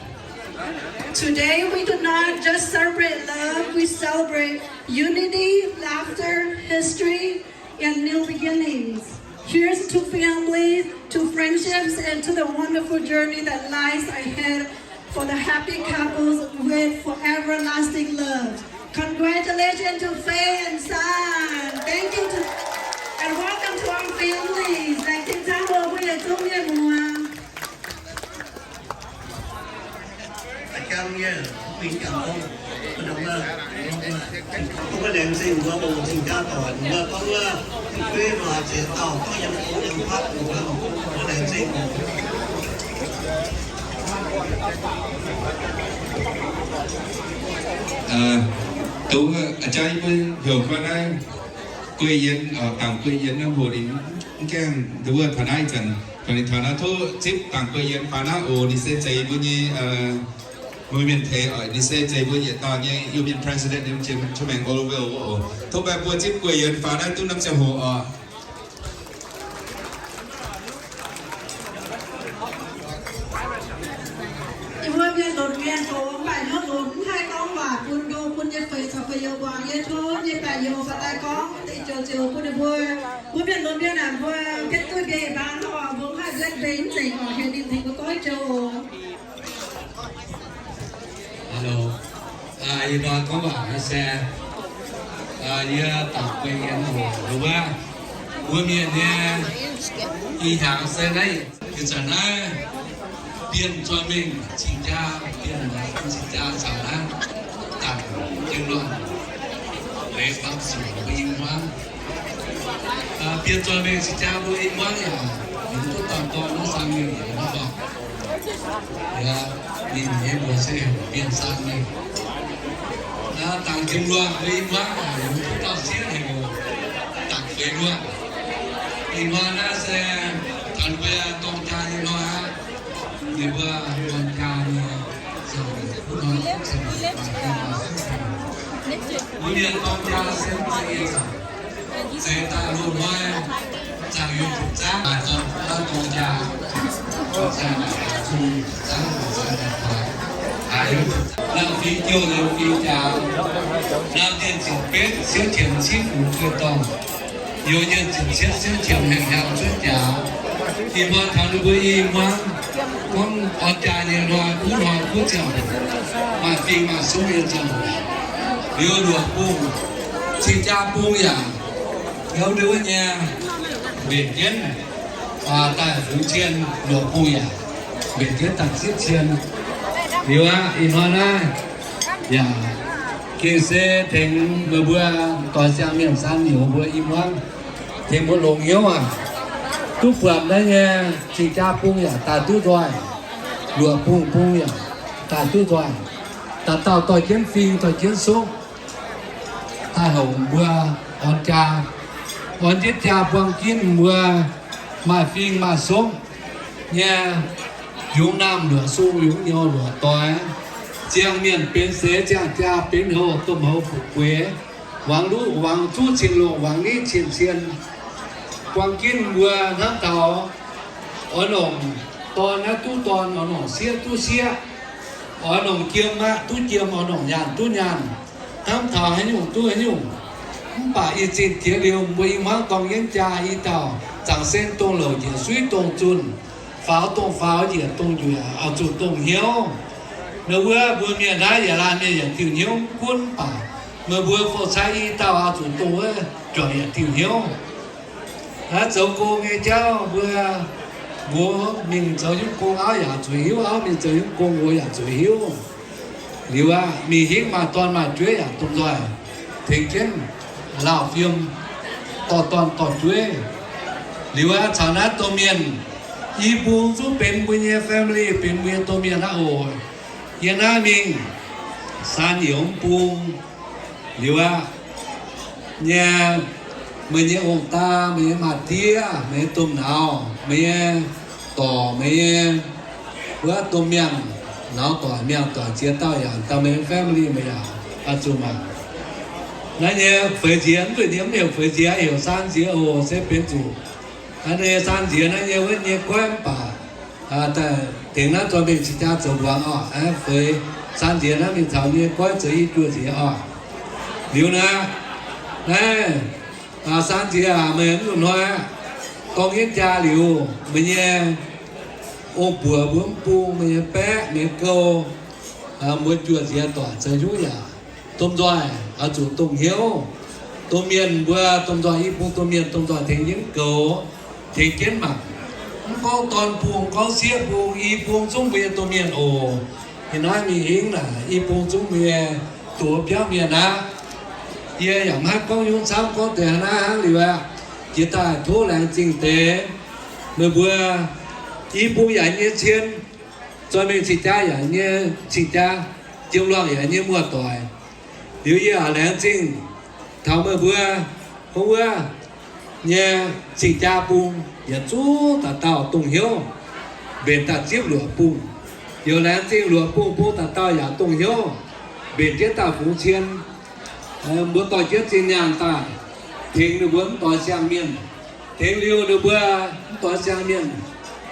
Today, we do not just celebrate love, we celebrate unity, laughter, history, and new beginnings. Here's to families, to friendships, and to the wonderful journey that lies ahead for the happy couples with forever lasting love. Congratulations to Fei and San. Thank you to, and welcome to our families. Laengz zingh camv mbuo yietc zungv mienh muoz. Mbuo laengz zingh mbuo oc, cing-jaa doic, mbuo gorngv wuov, fei maac ziex dauh gorngv yiem fongx yiem fatv, mbuo laengz zingh oc. Duqv a'jang yie mbuo heuc mbuo naaiv guei yienx, dangc guei yienx naaiv hoc ninh mv gaengh nduov taux naaiv ih zanc, taux ninh taux naaiv tov zipv dangc guei yienx faaux naaiv oc. Ninh se zeiz mbuo nyei, mbuo mienh teix oc. Ninh se zeiz mbuo yietc dauh nyei Iu-Mienh president, Chairman Oliver oc. Tov meih mbuo zipv guei yienx faaux naaiv duqv norm ziangh hoc oc. Yie mbuo mienh lunx mienh gox mv baac hnyouv lunx mv haih gorngv waac bun ndoh bun nyei feix caux feix youz muangx. Yie tov nyei baeqc youz faaux daaih gorngv deix joux ziouc bun ninh mbuo. Mbuo mienh lunx mienh aah, mbuo bietv duqv mbiei baan oc, mbuo mv haih bietv mbiei mv nzengc oc, heuc ninh tengx mbuo gorngv joux. Hello. Ih hnoi gorngv waac naaiv se yie dangc guei yienx oc, wuov mbuo mienh nyei ih hnyangx se naaiv, ih zanc naaiv Bienh Zoih Mengh cing-jaa, Bienh cing-jaa caux naaiv Dangc Jiem Luangh, Leiz Bang Sic mbuo i hmuangv. Bienh Zoih Mengh cing-jaa mbuo i hmuangv yaac yungz duqv dorn-dorn naaiv San Mengh yaac naaiv dorngx. Ninh nyei mbuox se heuc Bienh San Mengh. Dangc Jiem Luangh mbuo i hmuangv yaac yungz duqv dauh sieqv heuc Dangc Feix Luangh. Ih hnoi naaiv se taux mbuo dorng jaa nyei hnoi aqv. Ninh mbuo dorng jaa nyei, mbuo mienh dorng jaa se mv zeiz ih zanc. Zeiz daaih loz-hnoi zaangc yungz zuqc zaangv, dorng jaa, zaangc zung zaangv, zaangc haaix, lamh fingx jouh liuz fingx jaax, lamh dienh ziepc betv siouv qiemx cingv fu'jueiv dorngh, youz yienh ziepc cietv siouv qiemx hengx hnyangx cuotv jaax. Ih hnoi taux ninh mbuo i hmuangv, gorngv orn jaa nyei hnoi, kuv hnoi kuv ziangh hoc, maaih fingx maaih sungv nyei ziangh hoc, liuz luoqc bung, cing-jaa bung yaac hnyouv ndiev wuov nyei, mbenc jienv daaih fungx cien, luoqc bung yaac mbenc jienv daaih zipv cien. Liuz aqv, ih hnoi naaiv yaac gengh se tengx meih mbuo doix siang mienh saan nyouz mbuo i hmuangv, tengx mbuo longx hnyouv aqv. Duqv buatc naaiv nyei cing-jaa bung yaac daaih duqv nzoih, luoqc bung bung yaac daaih duqv nzoih, dauh dauh dorh jienv fing dorh jienv sopv. Daaih houc mbuo orn jaa, orn jienv jaa buang ginv mbuo maaih fing maaih sopv nyei, yungz naamh luoqc sung, yungz nyouz luoqc doix, ziangh mienh benx seix, ziangh jaa benx houx, domh houx fu'jueiv, wangc luv wangc zuqv cien-longh, wangc niv cien-cien. Buang ginv mbuo hnamv taux oix longc dorn naaiv duqv dorn, oix longc sieqv duqv sieqv, oix longc jiem aqv duqv jiem, oix longc nyaanh duqv nyaanh, hnamv taux haaix nyungc duqv haaix nyungc. Mv baac ih zinh diex liuz mbuo i hmuangv dorng jienv jaa, i dauh zaangc sen dongh louc njiec suiv dongh zunh, faaux dongh faaux njiec dongh njiec, oix zuqc dongh hnyouv. Ninh wuov mbuo mienh naaiv yaac laanh mienh yaac diuh hnyouv mv gunv, mv baac meih mbuo fouv-cai i dauh oix zuqc dongh wuov juangc yaac diuh hnyouv. Naaiv zoux gong nyei jauv mbuo, nqox mingh zoux hnyouv gong, auv yaac zuqc hiuv, auv mingh zoux hnyouv gong, nqox yaac zuqc hiuv. Liuz aqv, mingh hingv maaih dorn maaih jueiv yaac domh nzoih tengx jienv lauh fiem, dorh dorn dorh jueiv. Liuz aqv, caux naaiv domh mienh i bung zungv benx mbuo nyei family, benx mbuo nyei domh mienh aqv oc. Yie naaiv mingh saan youz bung liuz aqv, nyei, meih nyei ong-daa, meih nyei maa-diev, meih nyei domh nauz, meih nyei dorc, meih nyei wuov domh miangh, nauz doic miangh doic ziex dauh yaac dauh, meih nyei family meih yaac oix zuqc mangc. Naaiv nyei feix nziex mv duqv nyei, mv heuc feix nziex, heuc saan nziex oc, se benx zuqc naaiv nyei saan nziex naaiv nyei wuov nyei goiv mv baac daaih tengx naaiv dorh mingh cing-jaa zoux mbuangz oc. Feix saan nziex naaiv mingh caux nyei goiv zoux i juoh nziex oc. Liuz naaiv, naaiv Aa, Saan Ziex aac, meih mv lungh hnoi gorngv jienv jaa liuz, meih nyei ong-buoc mbuo mv bung, meih nyei baeqv, meih nyei gouv, mbuo juoz nziex doic zoux hnyouv yaac domh nzoih oix zuqc dongh hnyouv. Domh mienh mbuo domh nzoih i bung domh mienh domh nzoih tengx jienv goux, tengx jienv mangc. Mv gorngv dorn bung, gorngv sieqv bung, i bung zungv mbuo nyei domh mienh oc. Ih naaiv mingh hingv naaic i bung zungv mbuo nyei doz biauv mienh aqv. Yie yaac maiv gorngv hnyouv camv, gorngv deix hnangv naaiv hnangv liuz aqv. Jiex daaih tov laengz zingh deix meih mbuo i bung yaac nyei cien, zoih mengh cing-jaa yaac nyei cing-jaa, jiem luangh yaac nyei muoz-doic. Liuz yie yaac laengz zingh taux meih mbuo gorngv wuov nyei cing-jaa bung yietc zungv dauh dauh dongh hnyouv mbenc daaih zipv luoqc bung. Youc laengz zingh luoqc bung, bung dauh dauh yaac dongh hnyouv mbenc jienv daaih fungx cien. Mbuo dorh jienv zinh nyaanh daaih tengx ninh mbuo mv doix siang mienh. Tengx liuz ninh mbuo mv doix siang mienh,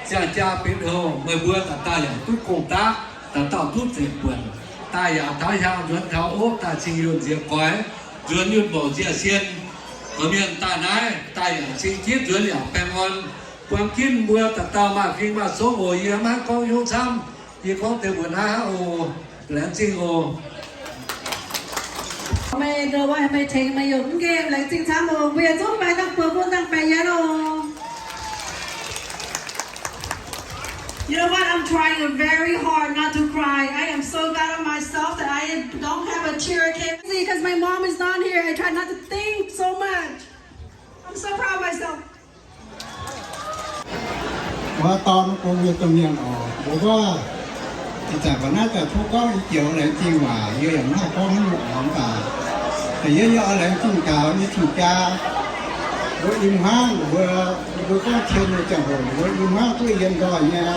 siang-jaa benx houh, meih mbuo dauh dauh yaac duqv gong-daqv, dauh dauh duqv zeiv-buonc, daaih yaac taux hiaang nzuonx taux opv daaih cing yunh nziex goix, nzuonx yunh mbouc nziec sien. Gorqv-mienh daaih naaiv daaih yaac cing jienv nzuonx yaac baengh orn. Buang ginv mbuo dauh dauh maaih fing maaih songv oc. Yie maiv gorngv hnyouv camv, yie gorngv deix mbuox naaiv hnangv oc. Laengz zingh oc. Meih nduov meih tengx meih yaac mv nqemh, laengz zingh camv oc. Mbuo yietc zungv baengh dangh buoz bun dangh baengh yie oc. You know what? I'm trying very hard not to cry. I am so glad of myself that I don't have a tear came. See, because my mom is not here, I try not to think so much. I'm so proud of myself. Wuov dorn bung nyei domh mienh oc, mbuo gorngv ih zanc mbuo naaiv daaih tov gorngv i joux laengz zingh waac, yie yaac mv haih gorngv haaix nyungc oc, mv baac yie yaac oix laengz zingh taux nyei cing-jaa. Mbuo i hmuangv mbuo, mbuo gorngv cien nyei ziangh hoc mbuo i hmuangv duqv yiem nzoih nyei,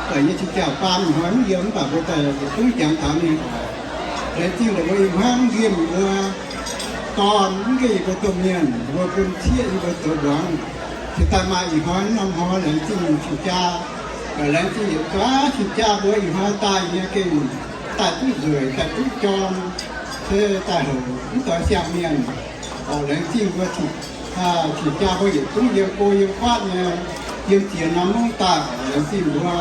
daaih nyei cing-jaa baamh hnoi mv yiem, mv baac mbuo daaih yietc zungv jangx taux ninh oc. Laengz zingh mbuo i hmuangv nqemh mbuo dorn, mv nqemh mbuo domh mienh, mbuo bun cieqv yie mbuo zoux mbuangz. Cingx daaih maaih ih hnoi norm hnoi laengz zingh cing-jaa, laengz zingh yietc zungv cing-jaa mbuo ih hnoi daaih nyei gengh daaih duqv nzueic, daaih duqv jorm, se daaih houc mv doix siang mienh. Oc, laengz zingh mbuo cing-jaa mbuo yietc zungv yiem go yiem fatv nyei, yiem ziex norm mungv daaih, laengz zingh mbuo.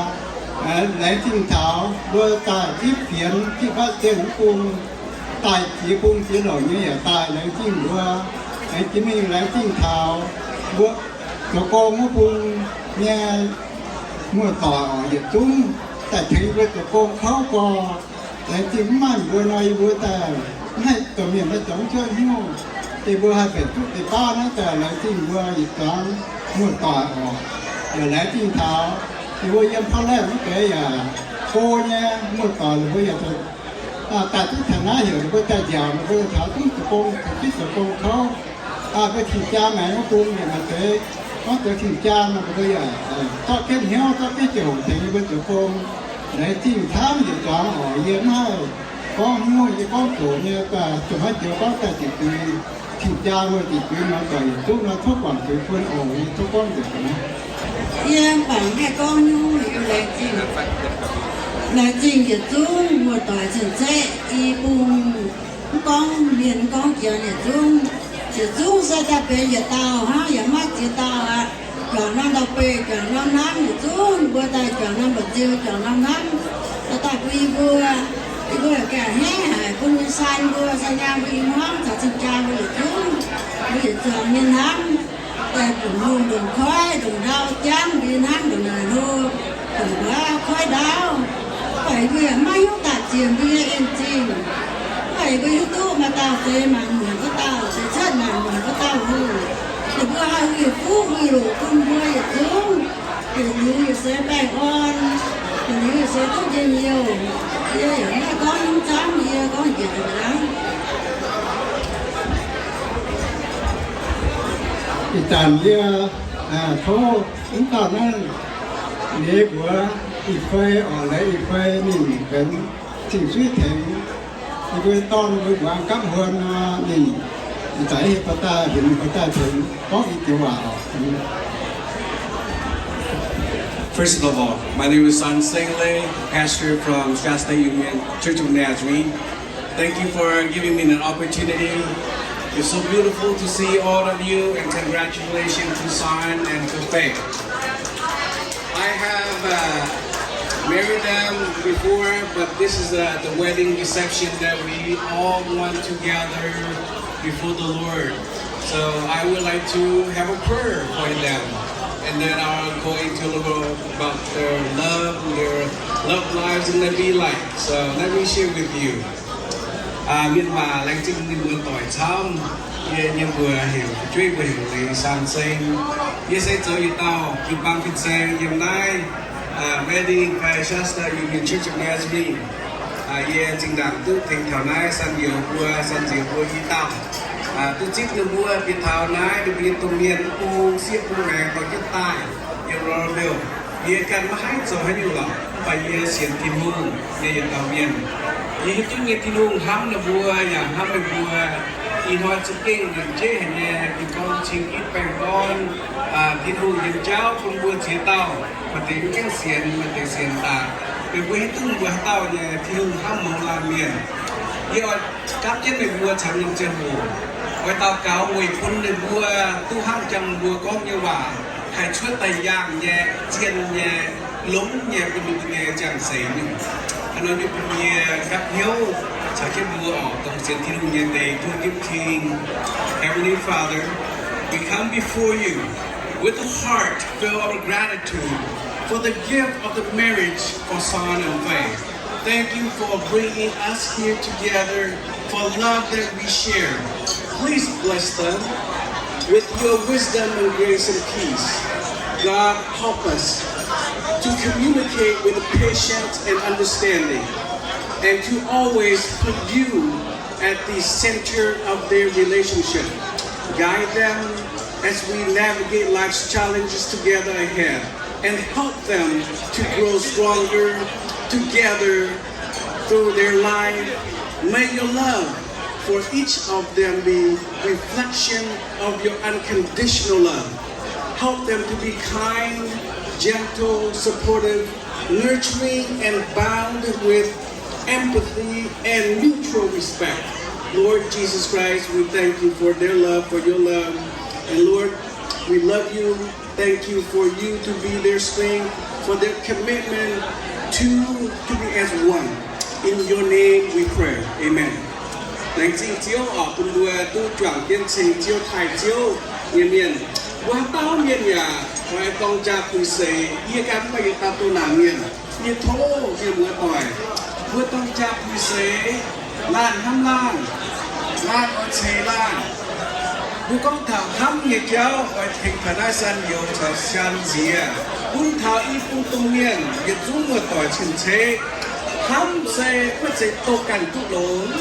Laengz zingh taux mbuo daaih zipv fienx zipv fatv zengv wuov bung, daaih ziex bung ziex louc nyei yaac daaih, laengz zingh mbuo. Laengz zingh mingh, laengz zingh taux mbuo zoux gong wuov bung nyei muoz-doic oc, yietc zungv daaih tengx mbuo zoux gong kouv gorx. Laengz zingh mv maaih mbuo nor, yie mbuo daaih mv haih domh mienh maiv zoux mv cuotv hnyouv. Yie mbuo haih benx duqv deix baav naaiv daaih, laengz zingh mbuo yietc zuangx muoz-doic oc. Yaac laengz zingh taux yie mbuo yiem Portland wuov deix yaac go nyei muoz-doic, mbuo yaac daaih duqv taux naaiv heuc ninh mbuo daaih nziaauc, ninh mbuo taux duqv zoux gong, taux duqv zoux gong kouv. Mbuo cing-jaa maengx wuov bung yaac maaih deix gorngv zoux cing-jaa nor, mbuo yaac zorqv jienv hnyouv, zorqv jienv ziangh hoc tengx yie mbuo zoux gong. Laengz zingh camv yietc zuangx oc. Yie mv haih gorngv hnyouv, yie gorngv zoqc nyei, zuqc haaix joux gorngv daaih ziqc zuiz. Cing-jaa mbuo ziqc zuiz nor, doic yietc zungv nor tov guangc zuiz bun oc. Yie tov gorngv nzengc naaiv. Yie mv baac mv haih gorngv hnyouv, laengz zingh, laengz zingh yietc zungv muoz-doic cien-ceqv i bung, mv gorngv mienh mv gorngv jiex yietc zungv. Yietc zungv se daaih benx yietc dauh hnangv, yaac maiv ziex dauh aqv. Juangc norm ndau-beih, juangc norm hnamv, yietc zungv mbuo daaih juangc norm mba'zeu, juangc norm hnamv, daaih daaih bun yie mbuo. Yie mbuo yaac gengh a'hneiv haic bun nyei saan mbuo, saan nyei mbuo i hmuangv caux cing-jaa mbuo yietc zungv, mbuo yietc zuangx nyei hnamv, daaih ndongc hungh ndongc koiv, ndongc ndau jangv mbuo nyei hnamv, ndongc naaic hlo, ndongc wuov koiv ndaauv. Mv baac yie mbuo yaac maiv hiuv daaih ziex mbuo nyei en-zingh. Mv baac yie mbuo hiuv duqv maaih dauh zeix maanc muonc wuov dauh, zeix cuotv maanc muonc wuov dauh hungh. Ninh mbuo haih huih fuqv huih loc bun mbuo yietc zungv, yietc liuz yietc seix baengh orn, yietc liuz yietc seix duqv njien-youh. Yie yaac maiv gorngv hnyouv camv, yie gorngv njiec daaih hnangv. Ih zanc yie tov mv dauh naaiv leiz mbuox ih fei oc, leiz ih fei ninh benx zingh suiv tengx. Yie mbuo dorn mbuo muangx gapv huon nor, ninh ih zanc hieh baac daaih, heuc ninh baac daaih tengx gorngv i joux waac oc. First of all, my name is San Seng Lei, pastor from Shasta Union Church of Nazarene. Thank you for giving me an opportunity It's so beautiful to see all of you, and congratulations to Son and to Faith. I have uh, married them before, but this is uh, the wedding reception that we all want to gather before the Lord. So I would like to have a prayer for them, and then I'm going to look about their love, their love lives, and their be like. So let me share with you. Mienh waac laengz zingh ninh mbuo doic camv. Yie nyei mbuox heuc, fu'jueiv mbuo heuc Leiz Saan Seng. Yie se zoux yietc dauh jiu-baang fin-saeng yiem naaiv Redding fai Shasta Union Church of Nazarene. Yie zinh ndaangc duqv tengx taux naaiv San Nzioux mbuo, San Nzioux mbuo i dauh. Duqv zipv ninh mbuo bieqc taux naaiv, ninh mbuo nyei domh mienh bung sieqv bung maengx dorh jienv daaih yiem Lauderdale. Yie ganh maiv haih zoux haaix nyungc lorqc, mv baac yie sienx Tin-Hungh nyei yietc dauh mienh. Yie hiuv duqv nyei Tin-Hungh hnamv ninh mbuo yaac hnamv meih mbuo. Ih hnoi za'gengh nyanc jeiv haic nyei, ninh gorngv cing gitv baengh orn, Tin-Hungh nyei jauv bun mbuo ziex dauh, maaih deix mv gaengh sienx, maaih deix sienx daaih. Meih mbuo hiuv duqv mbuo haaix dauh nyei Tin-Hungh hnamv mouz laanh mienh. Yie oix gapv jienv meih mbuo caux ninh ziangh hoc oix daux gaux weic bun ninh mbuo duqv hnangv jangx mbuo gorngv nyei waac haih cuotv daaih yaangh nyei, zien nyei, longx nyei bun ninh mbuo nyei ziangh seix nyungc. Hnangv nor nyungc bun yie gapv hnyouv caux jienv mbuo oc, dongh sienx Tin-Hungh nyei deix, Tin-Hungh nyei King. Heavenly Father, we come before you with a heart filled of gratitude for the gift of the marriage for Son and Faith. Thank you for bringing us here together for love that we share. Please bless them with your wisdom and grace and peace. God, help us to communicate with patience and understanding, and to always put you at the center of their relationship. Guide them as we navigate life's challenges together ahead, and help them to grow stronger together through their life. May your love for each of them be reflection of your unconditional love. Help them to be kind, gentle, supportive, nurturing, and bound with empathy and mutual respect. Lord Jesus Christ, we thank you for their love, for your love. And Lord, we love you. Thank you for you to be their strength, for their commitment to, to be as one. In your name we pray. Amen. Laengz zingh Ziouv oc, bun mbuo duqv juangc jienv ceng Ziouv, taaih Ziouv nyei mienh. Mbuo haaix dauh mienh yaac oix dorng jaa puix seix, yie ganh mv baac yietc dauh doh naanc mienh. Yie tov mienh muoz-doic, mbuo dorng jaa puix seix, laanh hnamv laanh, laanh oix ceix laanh. Mbuo gorngv taux hnamv nyei jauv oix tengx taux naaiv San Youz caux Sian Nziex, bun taux i bung domh mienh yietc zungv muoz-doic cien-ceqv. Hnamv se maiv zeiz dongh ganh duqv longx.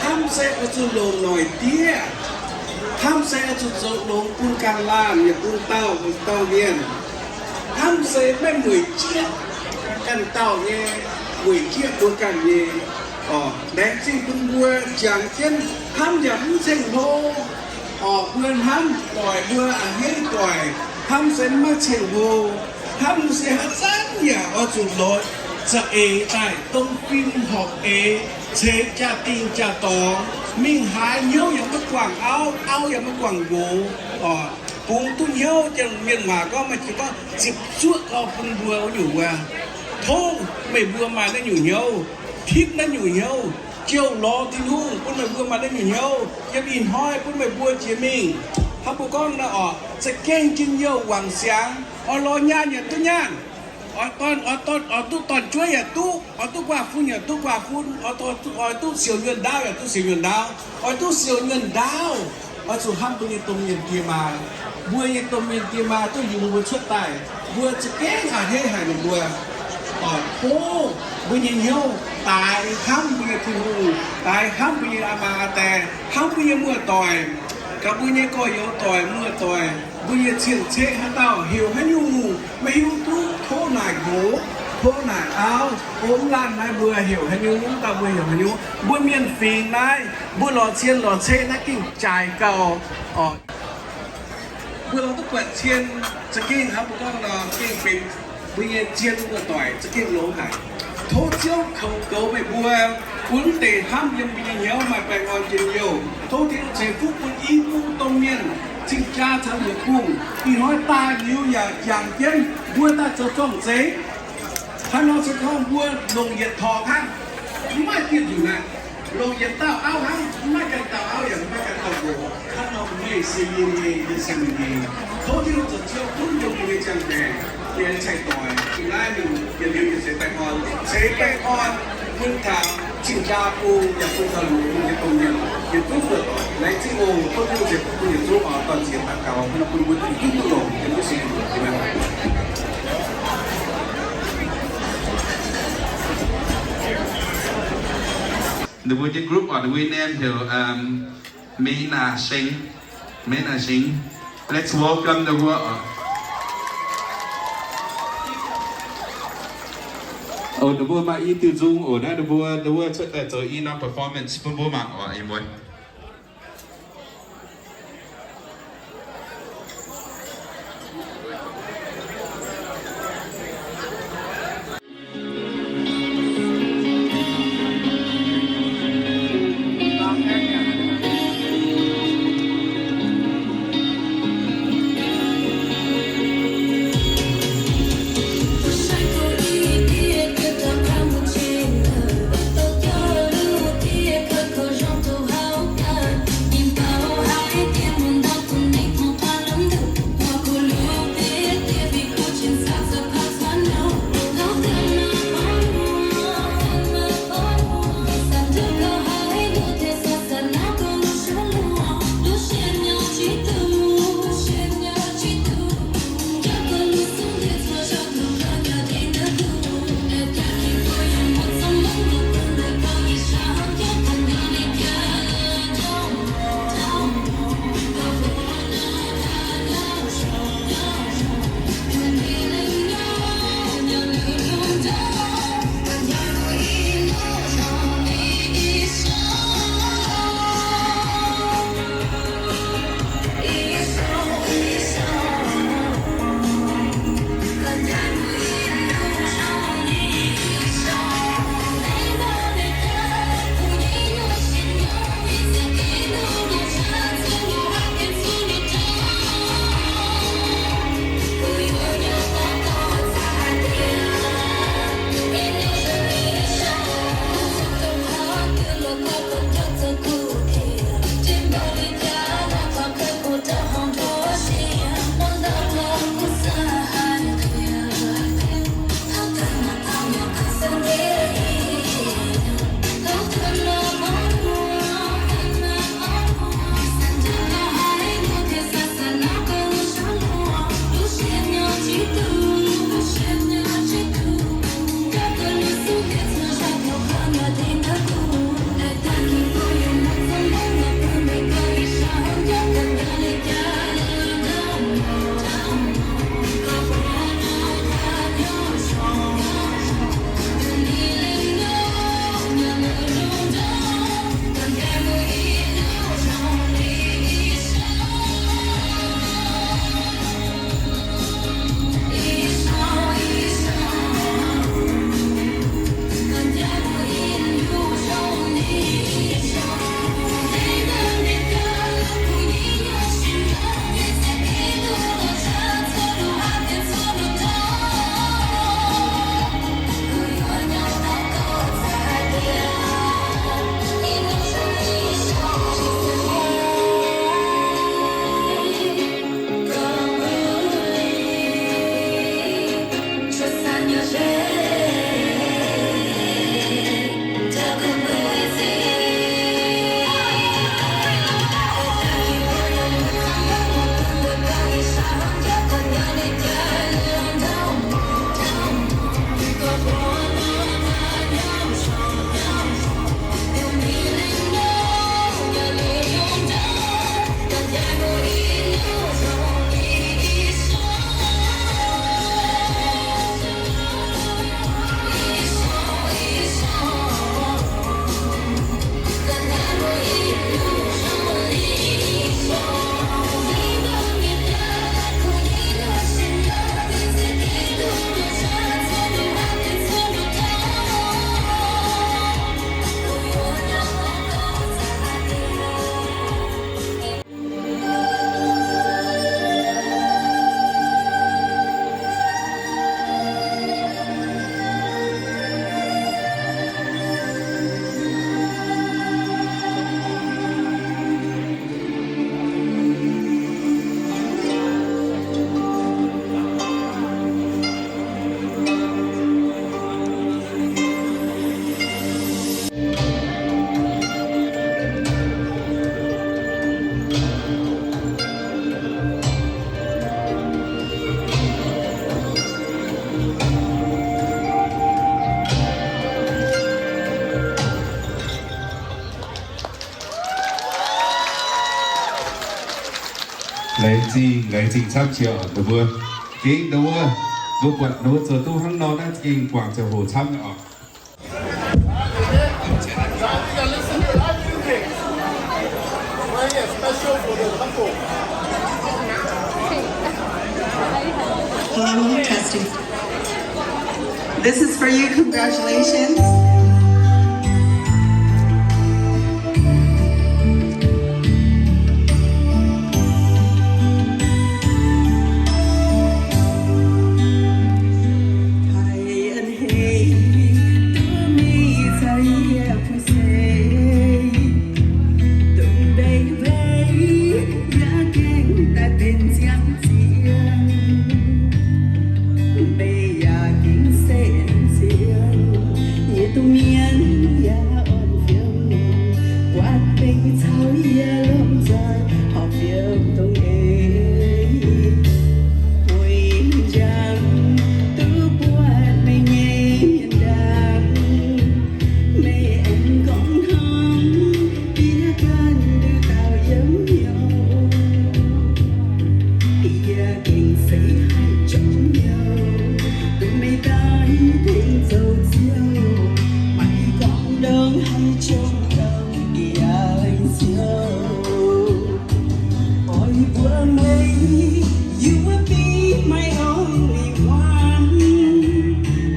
Hnamv se oix zuqc longc noic diev. Hnamv se oix zuqc zoux longx bun ganh laanh yaac bun dauh, dauh mienh. Hnamv se maiv mueic jieqv ganh dauh nyei, mueic jieqv mbuo ganh nyei. Oc, laengz zingh bun mbuo jangx jienv hnamv yaac mv ceng-hlo. Oc, mbuo hnamv doic, mbuo a'hneiv doic, hnamv se maiv ceng-hlo. Hnamv se haaix zanc yaac oix zuqc lorz za'eix daaih, dongh fim horpc eix, ceix jaa-dingh jaa-dorngx, mingh haaix hnyouv yaac maiv guangc auv, auv yaac maiv guangc nqox. Oc, bungx duqv hnyouv, janx mienh waac gorngv, maaih jiex gorngv zipv zuoqv gau bun mbuo wuov nyungc wuov. Tov meih mbuo maaih naaiv nyungc hnyouv, tipv naaiv nyungc hnyouv, jouh lorz Tin-Hungh bun meih mbuo maaih naaiv nyungc hnyouv, yiem ih hnoi bun meih mbuo jiex mingh. Hnangv mbuo gorngv naaiv oc, za'gengh njien-youh wangc siangx, oix lorz nyaanh yaac duqv nyaanh, oix dorn, oix dorn, oix duqv dorn-jueiv yaac duqv, oix duqv guaav fun yaac duqv guaav fun, oix duqv siou nyuonh ndaauv yaac duqv siou nyuonh ndaauv, oix duqv siou nyuonh ndaauv. Oix zuqc hnamv mbuo nyei domh mienh diex maac. Mbuo nyei domh mienh diex maac duqv yungz mbuo cuotv daaih, mbuo za'gengh a'hneiv haic ninh mbuo. Oc, tov mbuo nyei hnyouv daaix hnamv mbuo nyei Tin-Hungh, daaix hnamv mbuo nyei aa maa aa die, hnamv mbuo nyei muoz-doic, gaax mbuo nyei gorx-youz doic, muoz-doic, mbuo nyei cien-ceqv haaix dauh heuc haaix nyungc maiv hiuv duqv, tov naaic nqox, tov naaic auv, o, mv laanh naaiv mbuo heuc haaix nyungc, wuov dauh mbuo heuc haaix nyungc. Mbuo mienh fingx naaiv, mbuo lorz cien lorz ceqv naaiv gengh jaaix gau. Oc, mbuo lorz duqv buatc cien, za'gengh hnangv mbuo gorngv nor, gengh benx mbuo nyei zien muoz-doic, za'gengh longx haic. Tov Ziouv kouv goux meih mbuo, Bun mv deix hnamv yiem mbuo nyei hnyouv maaih baengh orn njien-youh. Tov Tin-Hungh ceix fuqv bun i buo domh mienh cing-jaa caux yietc bung. Ih hnoi daaih liuz yaac jangx jienv mbuo daaih zoux zorng-zengx. Hnangv nor se gorngv mbuo longc yietc torngx hnangv, mv maaih dieh nzunc aqv. Longc yietc dauh auv hnangv, mv maaih ganh dauh auv yaac mv maaih ganh dauh nqox. Hnangv nor meih se yie nyei, yie se meih nyei. Tov Tin-Hungh zoux Ziouv gunv yiem mbuo nyei ziangh maengc, yiem cai-doix, yiem naaiv mingh, yietc liuz yietc seix baengh orn, seix baengh orn bun taux cing-jaa bung yaac bun taux lungh bung nyei domh mienh, yietc zungv buatc laengz zingh oc. Tov Tin-Hungh ceix fuqv bun yietc zungv oc. Dorh ziex daux gaux hnangv nor bun mbuo yietc zungv duqv longc yiem Yesu nyei mbuox. Ninh mbuo nyei group oc, ninh mbuo nyei name heuc, um, Mei Na Sheng. Mei Na Sheng. Let's welcome the world. Oc, ninh mbuo maaih i diuh nzung oc, naaiv ninh mbuo, ninh mbuo cuotv daaih zoux i norm performance bun mbuo mangc oc, ih muonz. Zingh laengz zingh camv qiex oc, ndau wuov. Gengh ndau wuov, mbuo buatc ndau wuov zoux duqv hnangv nor naaiv gengh guangc ziangh hoc camv nyei oc. Hello, testing. This is for you. Congratulations. Mbeih yaac gengh se nziex nyei duqv mienh yaac orn fiou, buatc bengx caux yie lomh nzoih horpc fiou dongh eix. Weic njang duqv buatc meih nyei mienh ndaangc, meih aengx gorngv hnangv yie ganh nduqc dauh yiem hnyouv. Yie gengh se haih jomc hnyouv, duqv meih daaih tengx zoux ziouv, maiv gorngv ndongc haaix jomc hnyouv yaac laengz hnyouv. Oix mbuox meih, you will be my only one.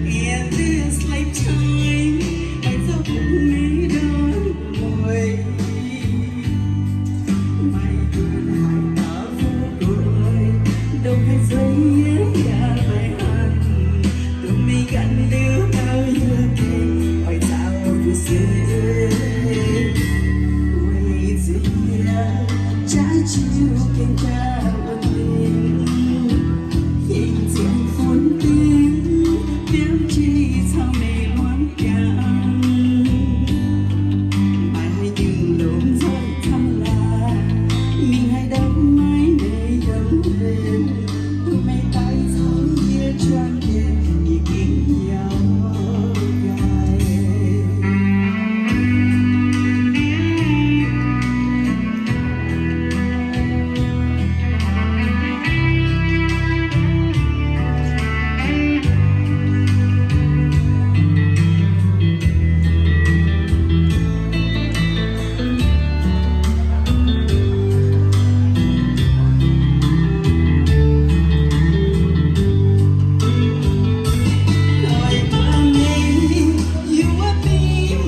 In this lifetime, maiv zaux bun meih ndortv mueiz. Maiv gunv haaix dauh fu'jueiv, ndongc haaix nzueic yie yaac maiv hanc. Duqv meih ganh nduqc dauh yie gengh oix caux fu'jueiv. Weic zuqc yie jaav jiu gengh jaav wuov dingc, gengh ziangh fun dingc, biomv jiex caux meih muangx jangx. Maaih haaix nyungc lomh nzoih camv laangc, mingh haaix ndau maiv maaih meih yiem hlen. Duqv meih daaih caux yie juang jienv, yie gengh hnyouv gaaih. Oix mbuox meih, you will be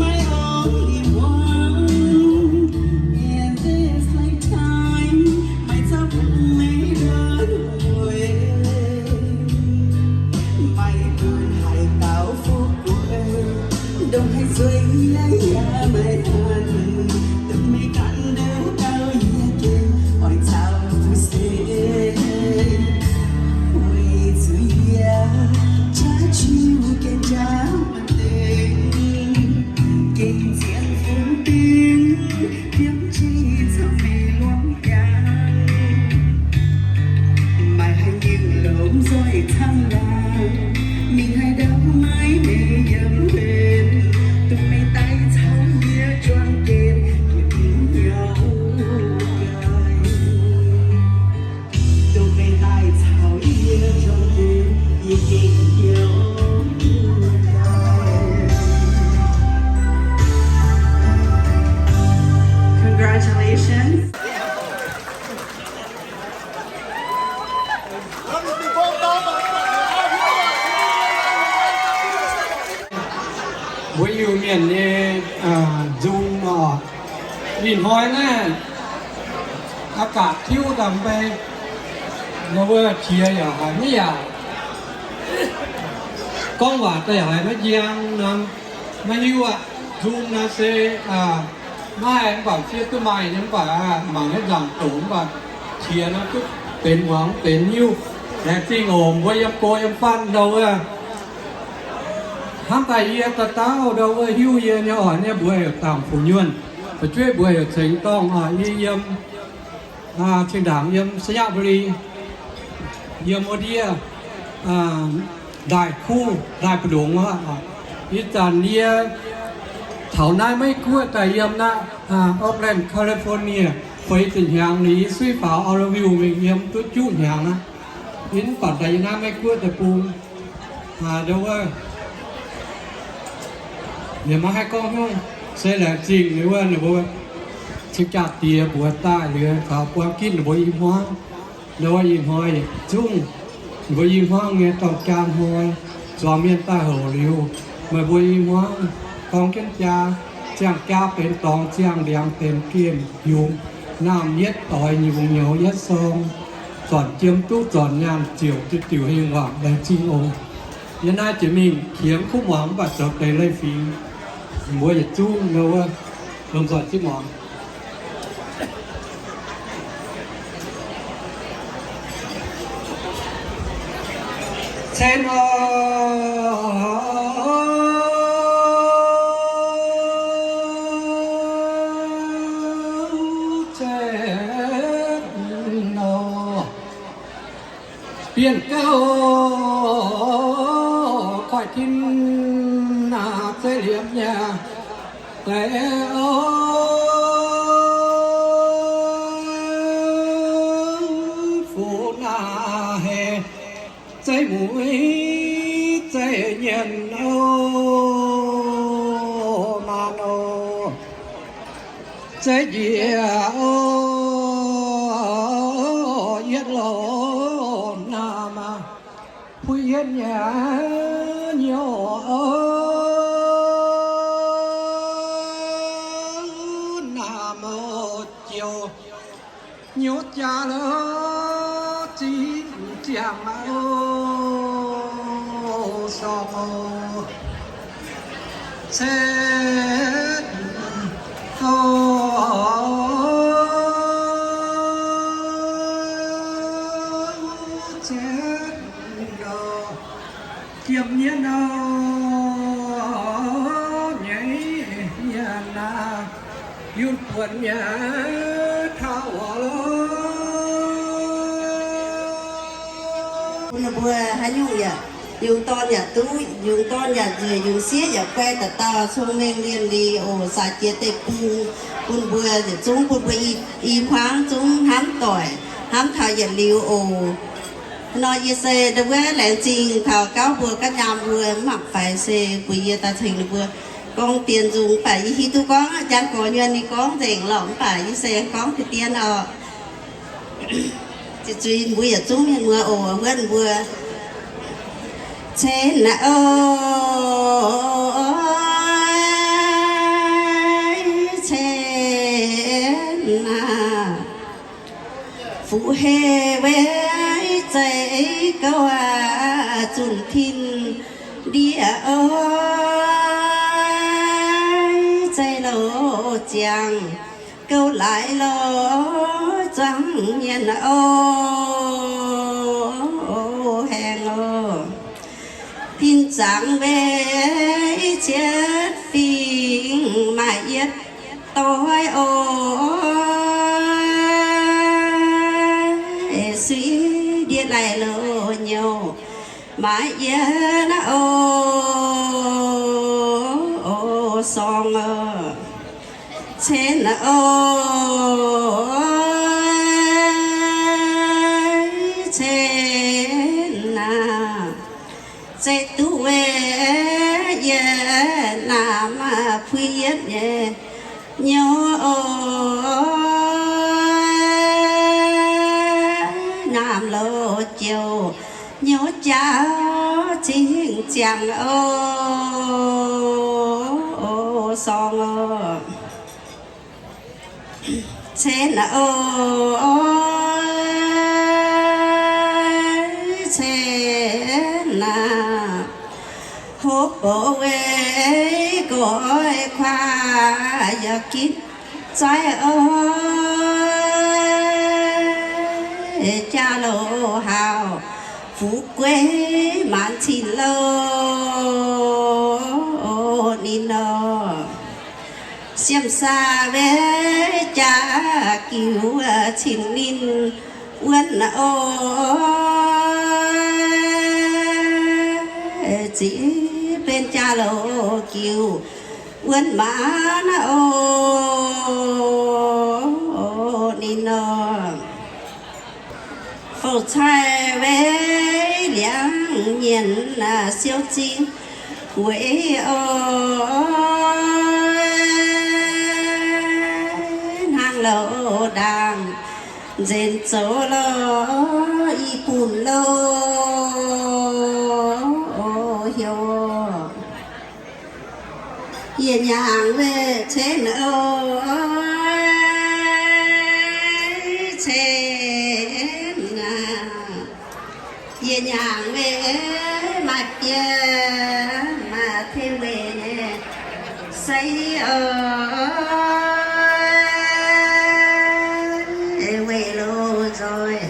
my only one. In this lifetime, maiv zaux bun meih ndortv mueiz. Maiv gunv haaix dauh fu'jueiv, ndongc haaix nzueic yie yaac maiv hanc. Duqv meih ganh nduqc dauh yie gengh oix caux fu'jueiv. Weic zuqc yie jaav jiu gengh jaav wuov dingc, gengh ziangh fun dingc, biomv jiex caux meih muangx jangx. Maaih haaix nyungc lomh nzoih camv laangc, mingh haaix ndau maiv maaih meih yiem hlen. Duqv meih daaih caux yie juang jienv, yie gengh hnyouv gaaih. Duqv meih daaih caux yie juang jienv, yie gengh hnyouv gaaih. Congratulations. Mbuo Iu-Mienh nyei nzung oc. Ih hnoi naaiv aqgapc tiuv daaih mv bei, wuov qiex yaac haiz maiv yaac, gorngv waac daaih yaac haiz maiv njang nor, maiv hiuv aqv. Nzung naaiv se maiv haih mv baac fiev duqv maaih nyei, mv baac mangc naaiv nzaangc doqc mv baac qiex naaiv duqv benx muangx benx hiuv. Laengz zingh oc. Mbuo yiem go yiem fatv ndau wuov, hnamv daaih yie dauh dauh ndau wuov hiuv yie nyei oc. Nyei mbuo heuc Dangc Fuc Nyuonh, fu'jueiv mbuo heuc Ceng Dorngh oc. Yie yiem, cing-ndaangc yiem ໄຊຍະບູລີ, yiem wuov ndiev ndaaih kuv, ndaaih mbu'ndongx aqv. Ih zanc yie taux naaiv Meiv Guoqv daaih yiem naaiv Oakland, California. Feix ziepc hnyangx ninh yiem suiv faaux auv lo wiuh mingh yiem duqv juqv hnyangx aqv. Yie mv baac daaih yie naaiv Meiv Guoqv deic-bung, aa, ndau wuov, yie maiv haih gorngv hnyouv, se laengz zingh ninh wuov, ninh mbuo cing-jaa-diex mbuox daaih liuz, taux buang gitv ninh mbuo i hmuangv. Ndau wuov ih hnoi yietc zungv ninh mbuo i hmuangv nyei dorng jaa hnoi, zuangx mienh daaih houc liuz, meih mbuo i hmuangv dorng jienv jaa, ziangh jaa benx dorngx, ziangh ndiangx benx gemh, yungz naamh yietv doix, nyungz nyouz yietv sorng, zornc jiem duqv zornc nyaanh ziouc diuc diuc hingh wangc laengz zingh oc. Yie naaiv jiex mingh qiex kuv muangx mv baac zoux deix leiz-fingx, mbuo yietc zungv ndau wuov lomh nzoih zipv muangx. Cen oc, cen oc. Bienh gauh koiv tin naaic zeiv liemh nyei deix oc, fuqv naaic heh. Zeiv mueiz, zeiv nyienh oc, maanc oc, zeiv njiec oc, yietv lorh naamh, puix yietv nyei nyouz oc, naamh oc, jouh nyouz jaa lorh zingh ziangh oc, sorng oc, cen oc, cen oc. Jiem nyei nor, nyei nyei naaic, yungz buonc nyei taux oc. Bun ninh mbuo haaix nyungc yaac yungz dorn yaac duqv, yungz dorn yaac nzueic, yungz sieqv yaac guai, dauh dauh cong-mengh lienh liz oc, saax jiex deic-bung. Bun mbuo yietc zungv bun mbuo i hmuangv zungv hnamv doic, hnamv taux yietc liuz oc. Nor yie se ndau wuov laengz zingh taux gauv mbuo gaav nyaam mbuo mv mangc faix se mbuox yie daaih ceng ninh mbuo gorngv dien nzung, mv baac yie hiuv duqv gorngv jangx gorx nyuonh ninh gorngv nzengc lorqc, mv baac yie se gorngv deix dien oc. Zuiz mbuo yietc zungv mienh muoz oc, wuonv mbuo. Cen oc, cen aac. Fuqv heh weic zeiv gouv aac, zunc tin ndiev oc, zeiv loz ziangh gouv laaix loz zuangx mienh oc, haengh oc. Tin zaangc weic cietv fingx maaih yietv doix oc, suiv ndiev laih loz nyouz maaih yietv oc, sorng oc. Cen oc, cen aac. Zeiv duqv weic yietv naamh, puix yietv nyei nyouz oc, naamh loz jouh nyouz jaa zingh ziangh oc, sorng oc. Cen oc, cen aac. Hopv bouc weic goix kuaaiv yaac gitv zaiv oc, jaa loz haauh fuqv gueiv maanc cin loz ninh nor. Siemv saa weic jaa giux cin ninh wuonv oc, ziqv benx jaa loz giux wuonv maanc oc. Lorh, fouv-caih weic liangx nyienx siou zingh weic oc. Hnangv loz ndaangc nzenc zoux lorh i bun loh heuc. Yie nyaangc weih cenv oc, cenv aac. Yie nyaangc weih maaih biei, maaih tengx weic seix oc, weic loz nzoih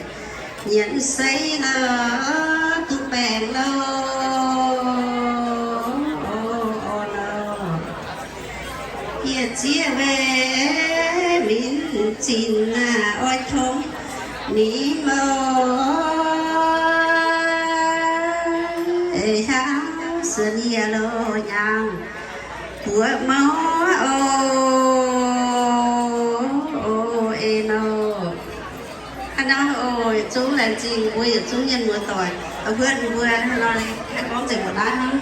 nyienx seix oc, duqv baengc loh. Yie zieqv weih minc zinh oix tongx ninh oc, hnangv se yie loz nyaangc buoz mouv oc, eix nor. Hnangv naaiv oc, yietc zungv laengz zingh mbuo yietc zungv mienh muoz-doic, huotv mbuo hnangv nor, haih gorngv nzengc mbuo naaiv hnangv.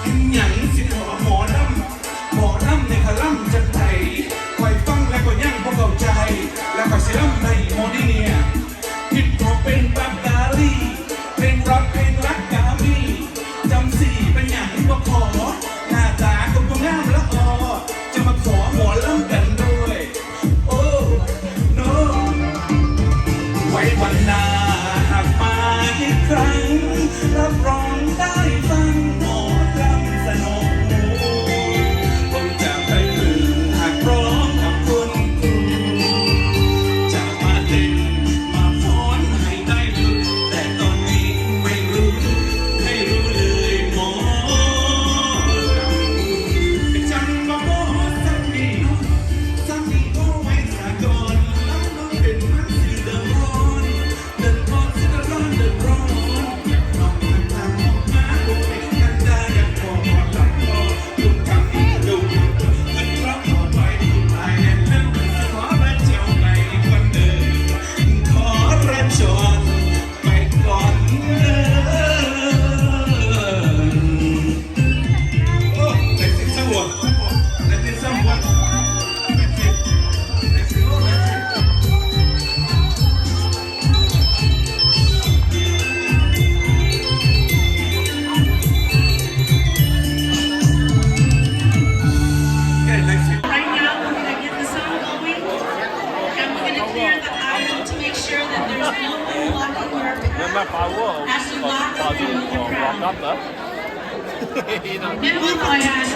Hmz nyanc sin horc หมอลำ หมอลำ ninh haih lamh jangx daic, koi fangv la'gorh nyanc mbuo gauh jai, la'gorh se lamh daaih mbuo ninh nyieqc. Hip hop benx baac gaax lih, benx rock benx lakv gaax mingh, jomc sic benx nyanc mbuo korx, naaic zaax gomh gomh ngamv la'oc, jomc maiv korx หมอลำ ganx ndoih. Oh no. ไว้วันหน้าหากมาอีกครั้ง รับรองได้ฟัง หมอลำสนุก ผมจะไปฝึกหัดร้องกับคุณครู จะไป As you walk through the crowd, mienh muoz-doic aac,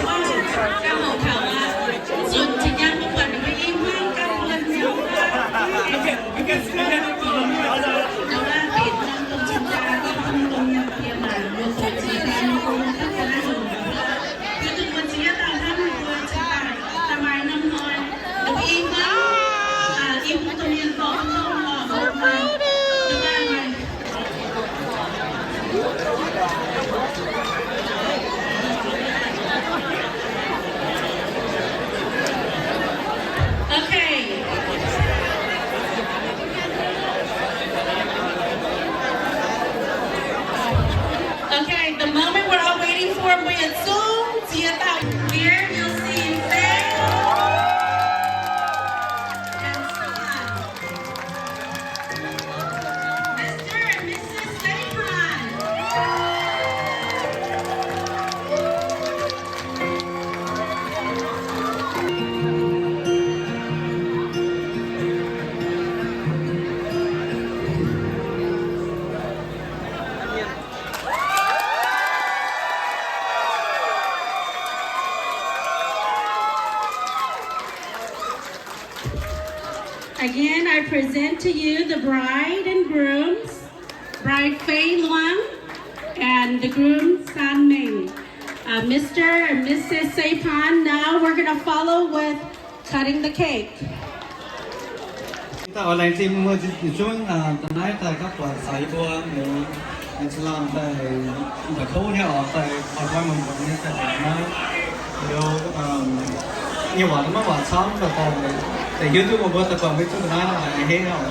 ganh hoqc taux aqv, zunh zinh nyei mbuo buatc ninh mbuo i hmuangv ganh buonc nyei, mbuo benx norm dongh cing-jaa, norm dongh yiem bieqc maanc, mbuo zoux ziex daaih nyei gong, daaih naaiv nzunc, mbuo duqv mbuo ziex dauh hnamv mbuo ziex dauh, daaih maaih norm hnoi, ninh mbuo i hmuangv, i hmuangv dongh mienh dorh mbuo dongh lorh mbuo, mbuo daaih maaih Okay. Okay, the moment we're all waiting for, mbuo yietc zungv ziex dauh. Here you'll see Faye and Scott. Mister and Missus Sapon. Again, I present to you the bride and grooms, Bride Fei Luang and the groom San Meng. Uh, Mister and Missus Sapon, now we're gonna follow with cutting the cake. Daaih oix laengz zingh mbuo yietc zungv daaih naaiv daaih gapv buatc caux yie mbuo liuz, laengz zingh laanh daaih, daaih kouv nyei oc, daaih oix koi muonz muonz nyei daaih naaiv. Liuz, nyei waac maiv waac camv daaih, daaih hiuv duqv mbuo daaih buatc mbuo zungv daaih naaiv haiz henv oc.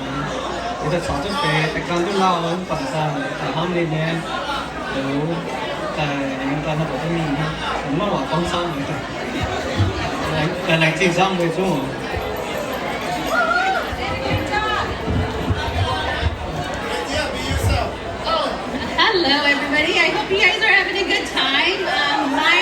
Liuz daaih caux duqv deix, daaih gan duqv lauh, mv baac daaih, daaih hnamv ninh nyei. Liuz daaih, daaih hnamv buatc duqv mingh, maiv waac gorngv camv. Laengz zingh camv mbuo zungv oc. Hello, everybody. I hope you guys are having a good time. Um, my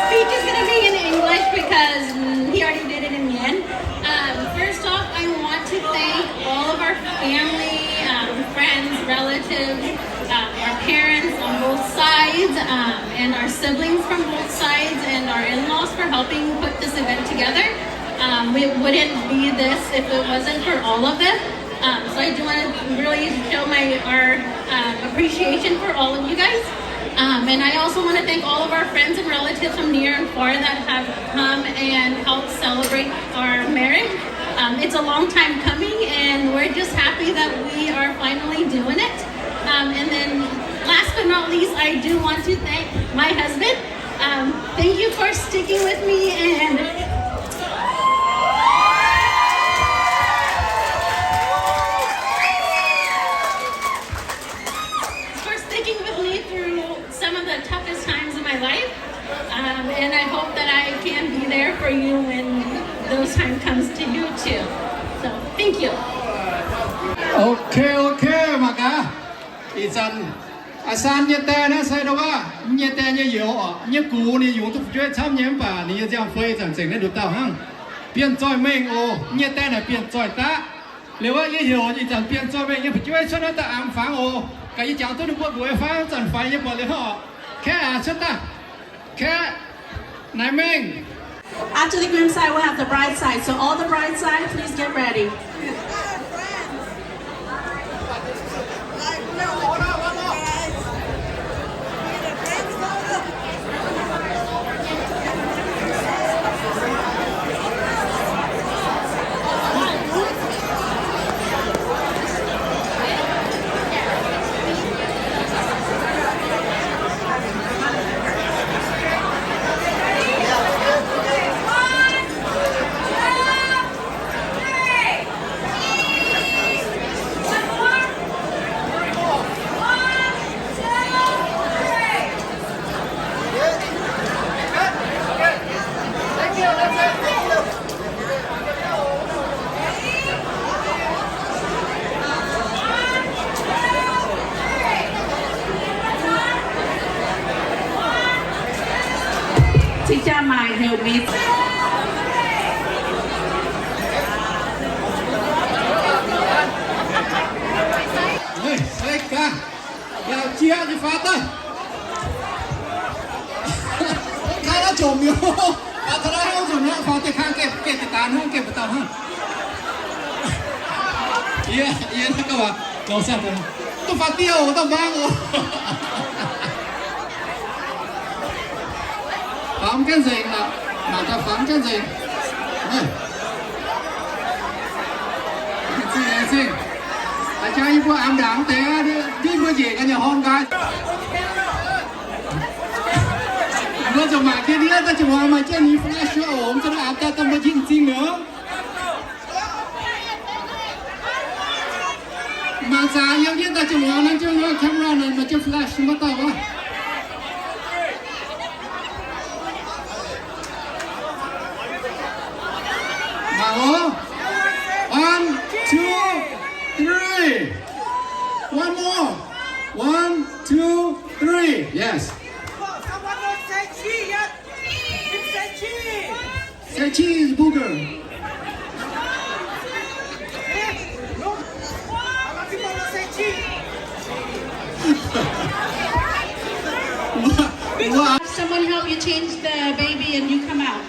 speech is gonna be in English because, mm, he already did it in Mien. Um, first off, I want to thank all of our family, um, friends, relatives, um, our parents on both sides, um, and our siblings from both sides, and our in-laws for helping put this event together. Um, we wouldn't be this if it wasn't for all of them. Um, so I do wanna really show my, our, um, appreciation for all of you guys. Um, and I also wanna thank all of our friends and relatives from near and far that have come and helped celebrate our marriage. Um, it's a long time coming, and we're just happy that we are finally doing it. Um, and then last but not least, I do want to thank my husband. Um, thank you for sticking with me and for sticking with me through some of the toughest times in my life. Um, and I hope that I can be there for you when those time comes to you too. So, thank you. Okay, okay, mangc gaax. Ih zanc Aa San nyei die naaiv se ndo wuov, nyei die nyei youz oc, nyei gux ninh yungz duqv fu'jueiv camv nyei mv baac ninh nyei nziaamv-fei zanc zengc naaiv nduqc dauh hnangv. Bienh zoih mengh oc, nyei die naaic bienh zoih daqv. Liuz wuov yie heuc ih zanc bienh zoih mengh nyei fu'jueiv cuotv naaiv daaih angx fangx oc. Gaax yie jangx duqv ninh mbuo nduqc fai zanc faix nyei buatc liuz hnangv oc. Kaeqv aac, cuotv daaih. Kaeqv, naaiv mengh. After the groom side, we'll have the bride side. So all the bride side, please get ready. Cingx jaa maaic heuc mingh. Ih, sai gaax. Yie faaux daaih. Kaav naaiv jomc mi'aqv. Faaux taux naaiv hnangv nzunc hnangv, faaux deix kang gemh, gemh deix daaih hnangv, gemh deix daaih hnangv. Yie, yie naaiv gauh waac, longc siang-deix, duqv faaux dieh oc, dauh mbaang oc. Faaux mv gaengh nzengc aqv, mangc daaih faaux mv gaengh nzengc. Laengz zingh, laengz zingh. Aa, jaa yie mbuo aengx ndaangc deix aqv, ndiev mbuo njiec ga'nyiec horngh nqaai. Mbuo zuqc mangc jienv ndiev daaih, jiex muangx maaih jienv nyei flash oc, mv zuqc aqc daaih daaih mbuo njien-zingh mi'aqv. Mangc zaqc yiem jienv daaih jiex muangx naaiv jienv camera naaic maaih jienv flash maiv dauh wuov. Mangc oc. One, two, three. One more. One, two, three. Yes. Say cheese is booger. Someone help you change the baby and you come out.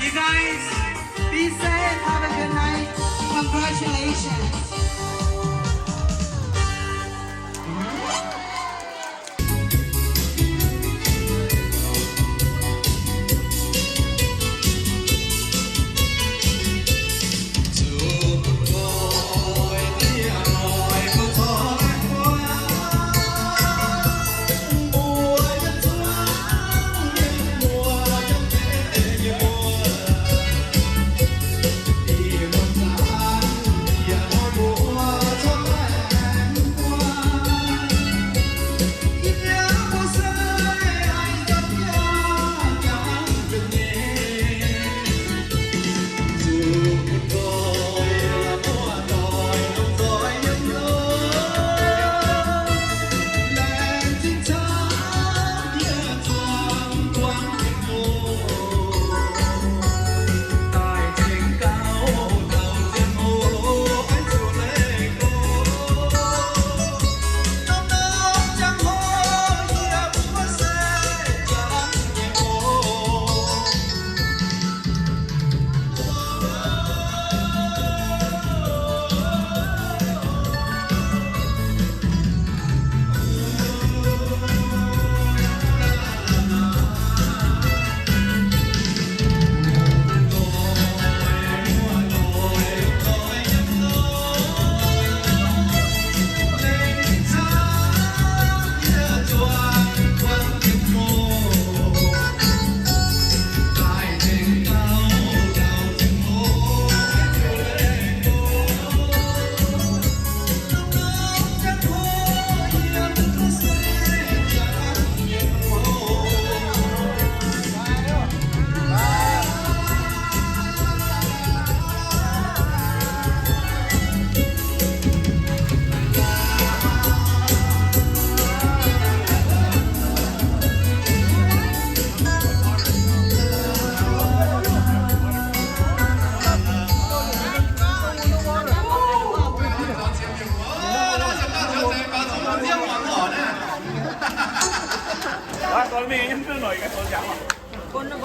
You guys, be safe. Have a good night. Congratulations.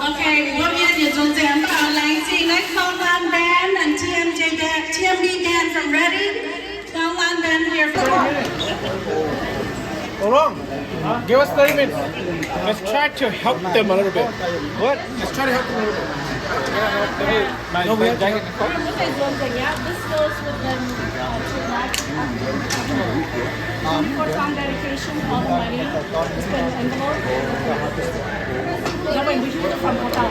Okay, mbuo mienh yietc zungv ziangx daaih laengz zingh naaiv Khong Lan Band and T M J Band, T M B Band from Reading. Khong Lan Band here for Hold on. Give us thirty minutes. Let's try to help them a little bit. What? Let's try to help them a little bit. No, we have to help. This goes with them, uh, to Mac. Twenty-four song dedication, all the money is put in an envelope. No, wait, we heard it from Hotel.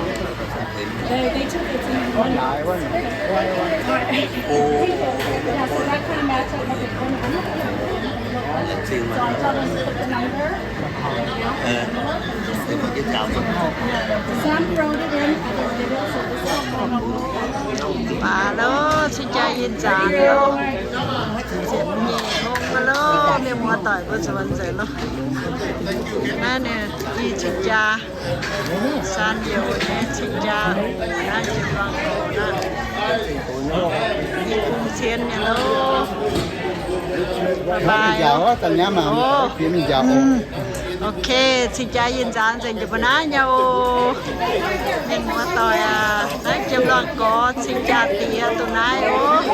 They, they took it in one. All right. Yeah, so that kind of matched up with the phone number. So I tell them to put the number. Sam wrote it in. Baac loh, cing jaa yinh nzaanx loh. Ziepc nyeic hmong loh, mienh muoz-doic mbuo zuonx nzengc loh. Naaiv ninh i cing jaa, San Youz nyei cing jaa, naaiv jiex mangc gorx naaiv. Yie bung cien nyei loh. Bye bye. Ok, cing jaa yinh nzaanx nzengc jiex mbuo naaiv nyei oc. Mienh muoz-doic aac, naaiv jiem luangh gorx cing jaa diex duqv naaiv oc.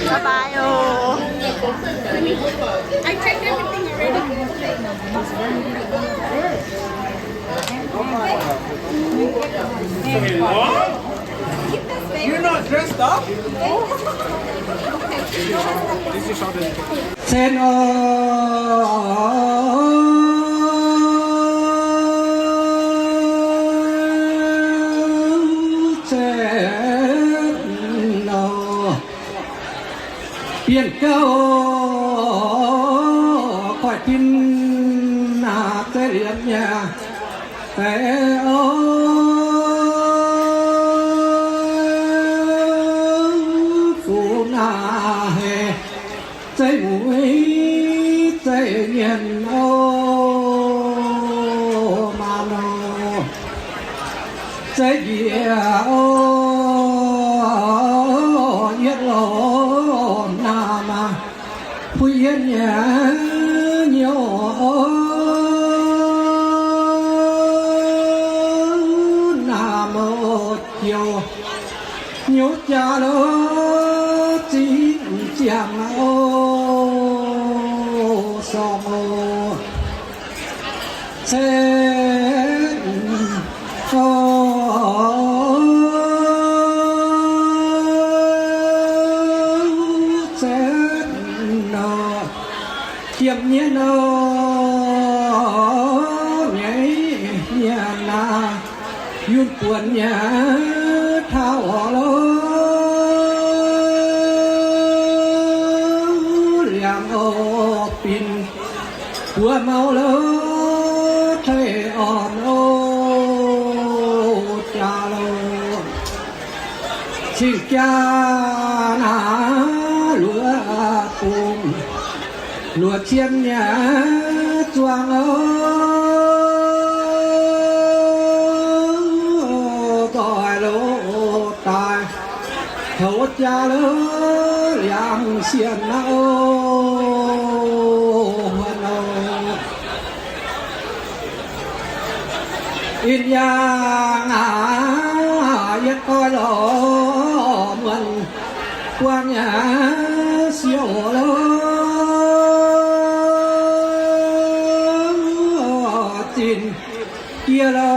Bye bye oh. I checked everything already. You're not dressed up? Cen o, cen o, bienh gauh koiv tin naaic zeiv liemh nyei. Eix o, fuqv naaic haic zeiv mueiz zeiv mienh o, maanc o, zeiv njiec o, yietv lorh naamh aac, puix yietv nyei nyouz o, naamh o, jouh nyouz jaax lo, zinh ziangh o, sorng o, cen o, cen o, diemv nyei nor, nyeiz nyei naaic, yunh buonc nyei taux oc lo, liangx o, bin buo mouh lo, tei orn o, jaax lo, cing jaa naaic luoqc bung, luoqc cien nyei zuangx o, nzoih lo daaih, houx jaa lo, liangx sienh naaic o, huon o. Ih yaangh aac, yietv doix lorz muonh buangv nyei siouc lo, zinh jiex lo,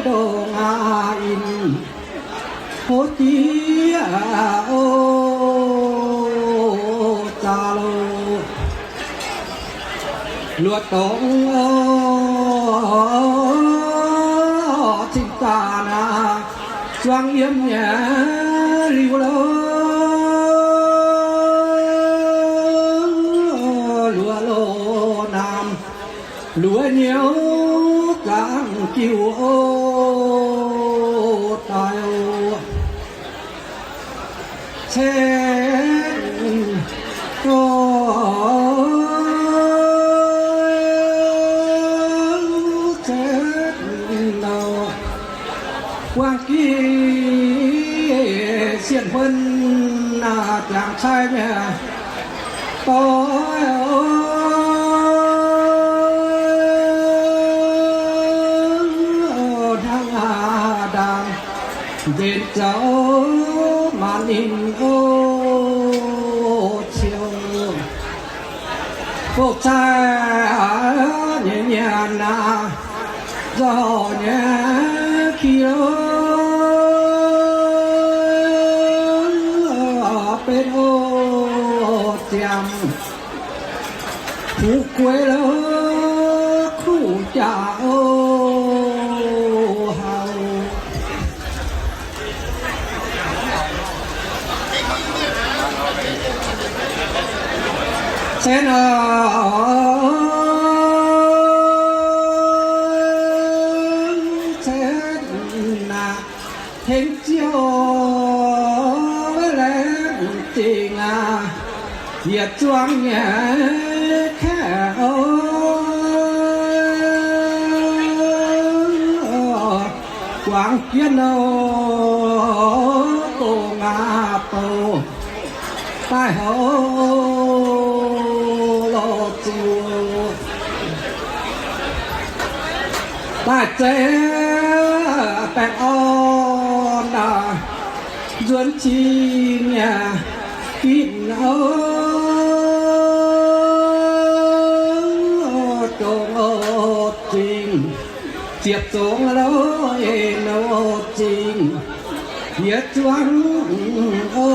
ndongc aac, in hoz jiex o, zaax lo, luoqc dongz o, cing daaih naaic, zuangx yiem nyei liuz lo, luoqc loz naamh, luoqc nyouz zangc jiuc o, daaih o, cen o, cen o, buangh jiex sienh huon naaic, jangx cai nyei doix o, hnangv ndaangc nzenc zoux maanc ninh o, ciouv fouv cai nyei nyanc naaic, nzauh nyei ki o, benx o, ziangh fuqv gueix lo, kuv jaax o, haux cen o, cen aac, tengx ziouc laengz zingh aac, yietc zuangx nyei kaeqv o, guangc jienv o, gong aac bou daaih houx loz ziuc, daaih zeiz baengh orn Nzuonx cing yaac gitv o, dongh o zingh, ziepc zongx lo, en o zingh, yie zuangx o,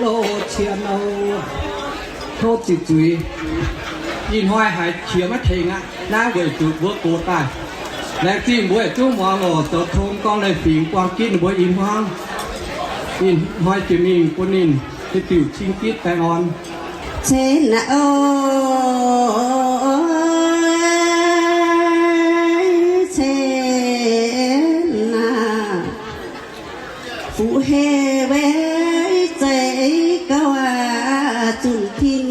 lo cien o. Tov ziqc zuiz. Ih hnoi haiz qiex maiv tengx aqv. Naaiv weic zuqc mbuo gox daaih. Laengz zingh mbuo yietc zungv muangx loc, zoux tong gorngv leiz-fingx buang gitv ninh mbuo i hmuangv. Ih hnoi jiex mingh bun ninh hiuv diuc cing gitv baengh orn. Cen naaiv o, cen naaiv, fuqv heh weic zeiz gauh aqv, zunh tin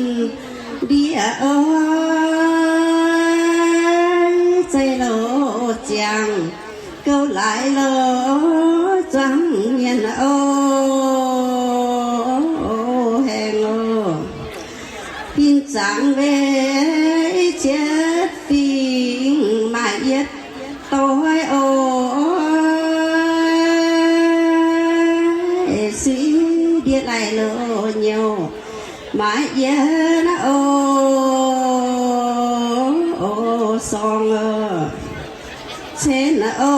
ndiev oix, zeiz loz ziangx gauh laaix loz zuangx mienh o, haengh o. Bin zaangc weic cietv fingx maaih yietv doic o, suiv ndiev laaix loz nyouh maaih yietv naaiv o, sorng o, cen naaiv o,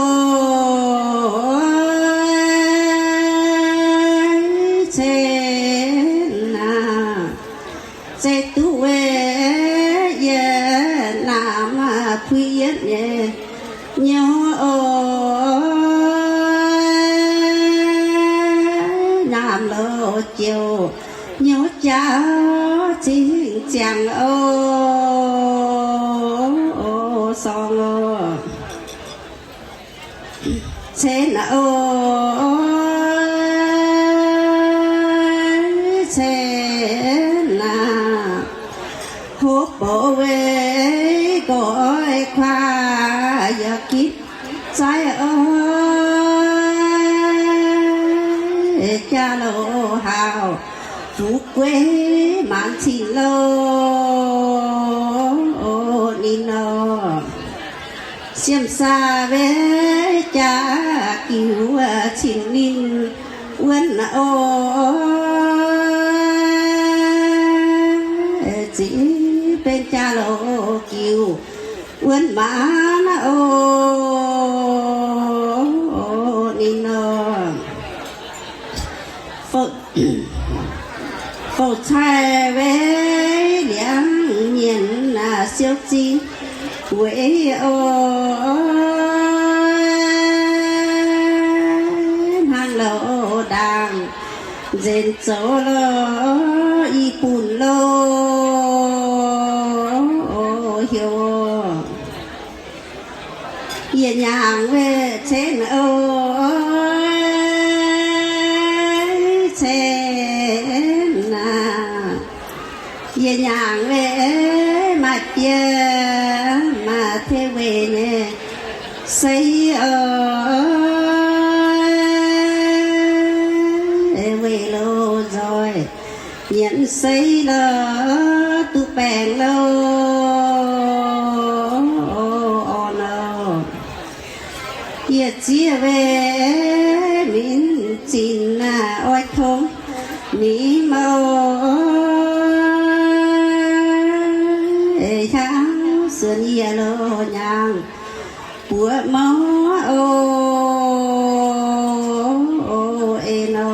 cen naaiv, zeiz duqv weic yie naamh puix yietv nyei nyouh o, naamh loz jouh nyouh jaax zingh ziangx o, sorng o, cen naaiv o, cen naaiv, hopv bouc weic nqoi kuaaiv yaac gitv zaiv o, jaa loz haauh fu'jueiv maanc cin-loz ninh nor. Siem saa weic jaa giux cin ninh wuonv o, ziqv benx jaa loz giux wuonv maanc o ninh nor. Fouv-caih weic liangv mienh siou zinh weic o, hnangv loz ndaangc nzenc zoux lo, i bun lo heuc. Yie nyaangc weic cen o, cen aac. Yie nyaangc weic maaih biei maaih tei weic nyei sei o, weic lo nzoih nyienz sei lo, duqv baengc lo orn o. Yie zieqv weic minc zinh naaic oix tongx ninh mouc, hiaangx suonx yie lo nyaangh buoz mouc o, en o.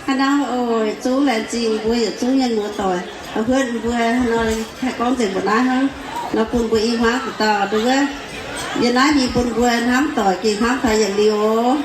Hnangv naaiv oc, zungv laengz zingh mbuo yietc zungv mienh muoz-doic, huotv mbuo nor haih gorngv nzengc mbuo naaiv hnangv nor, bun mbuo i hmuangv dauh dauh nduov. Yie naaiv mingh bun mbuo hnamv doic gengh hnamv taux yietc liuz oc.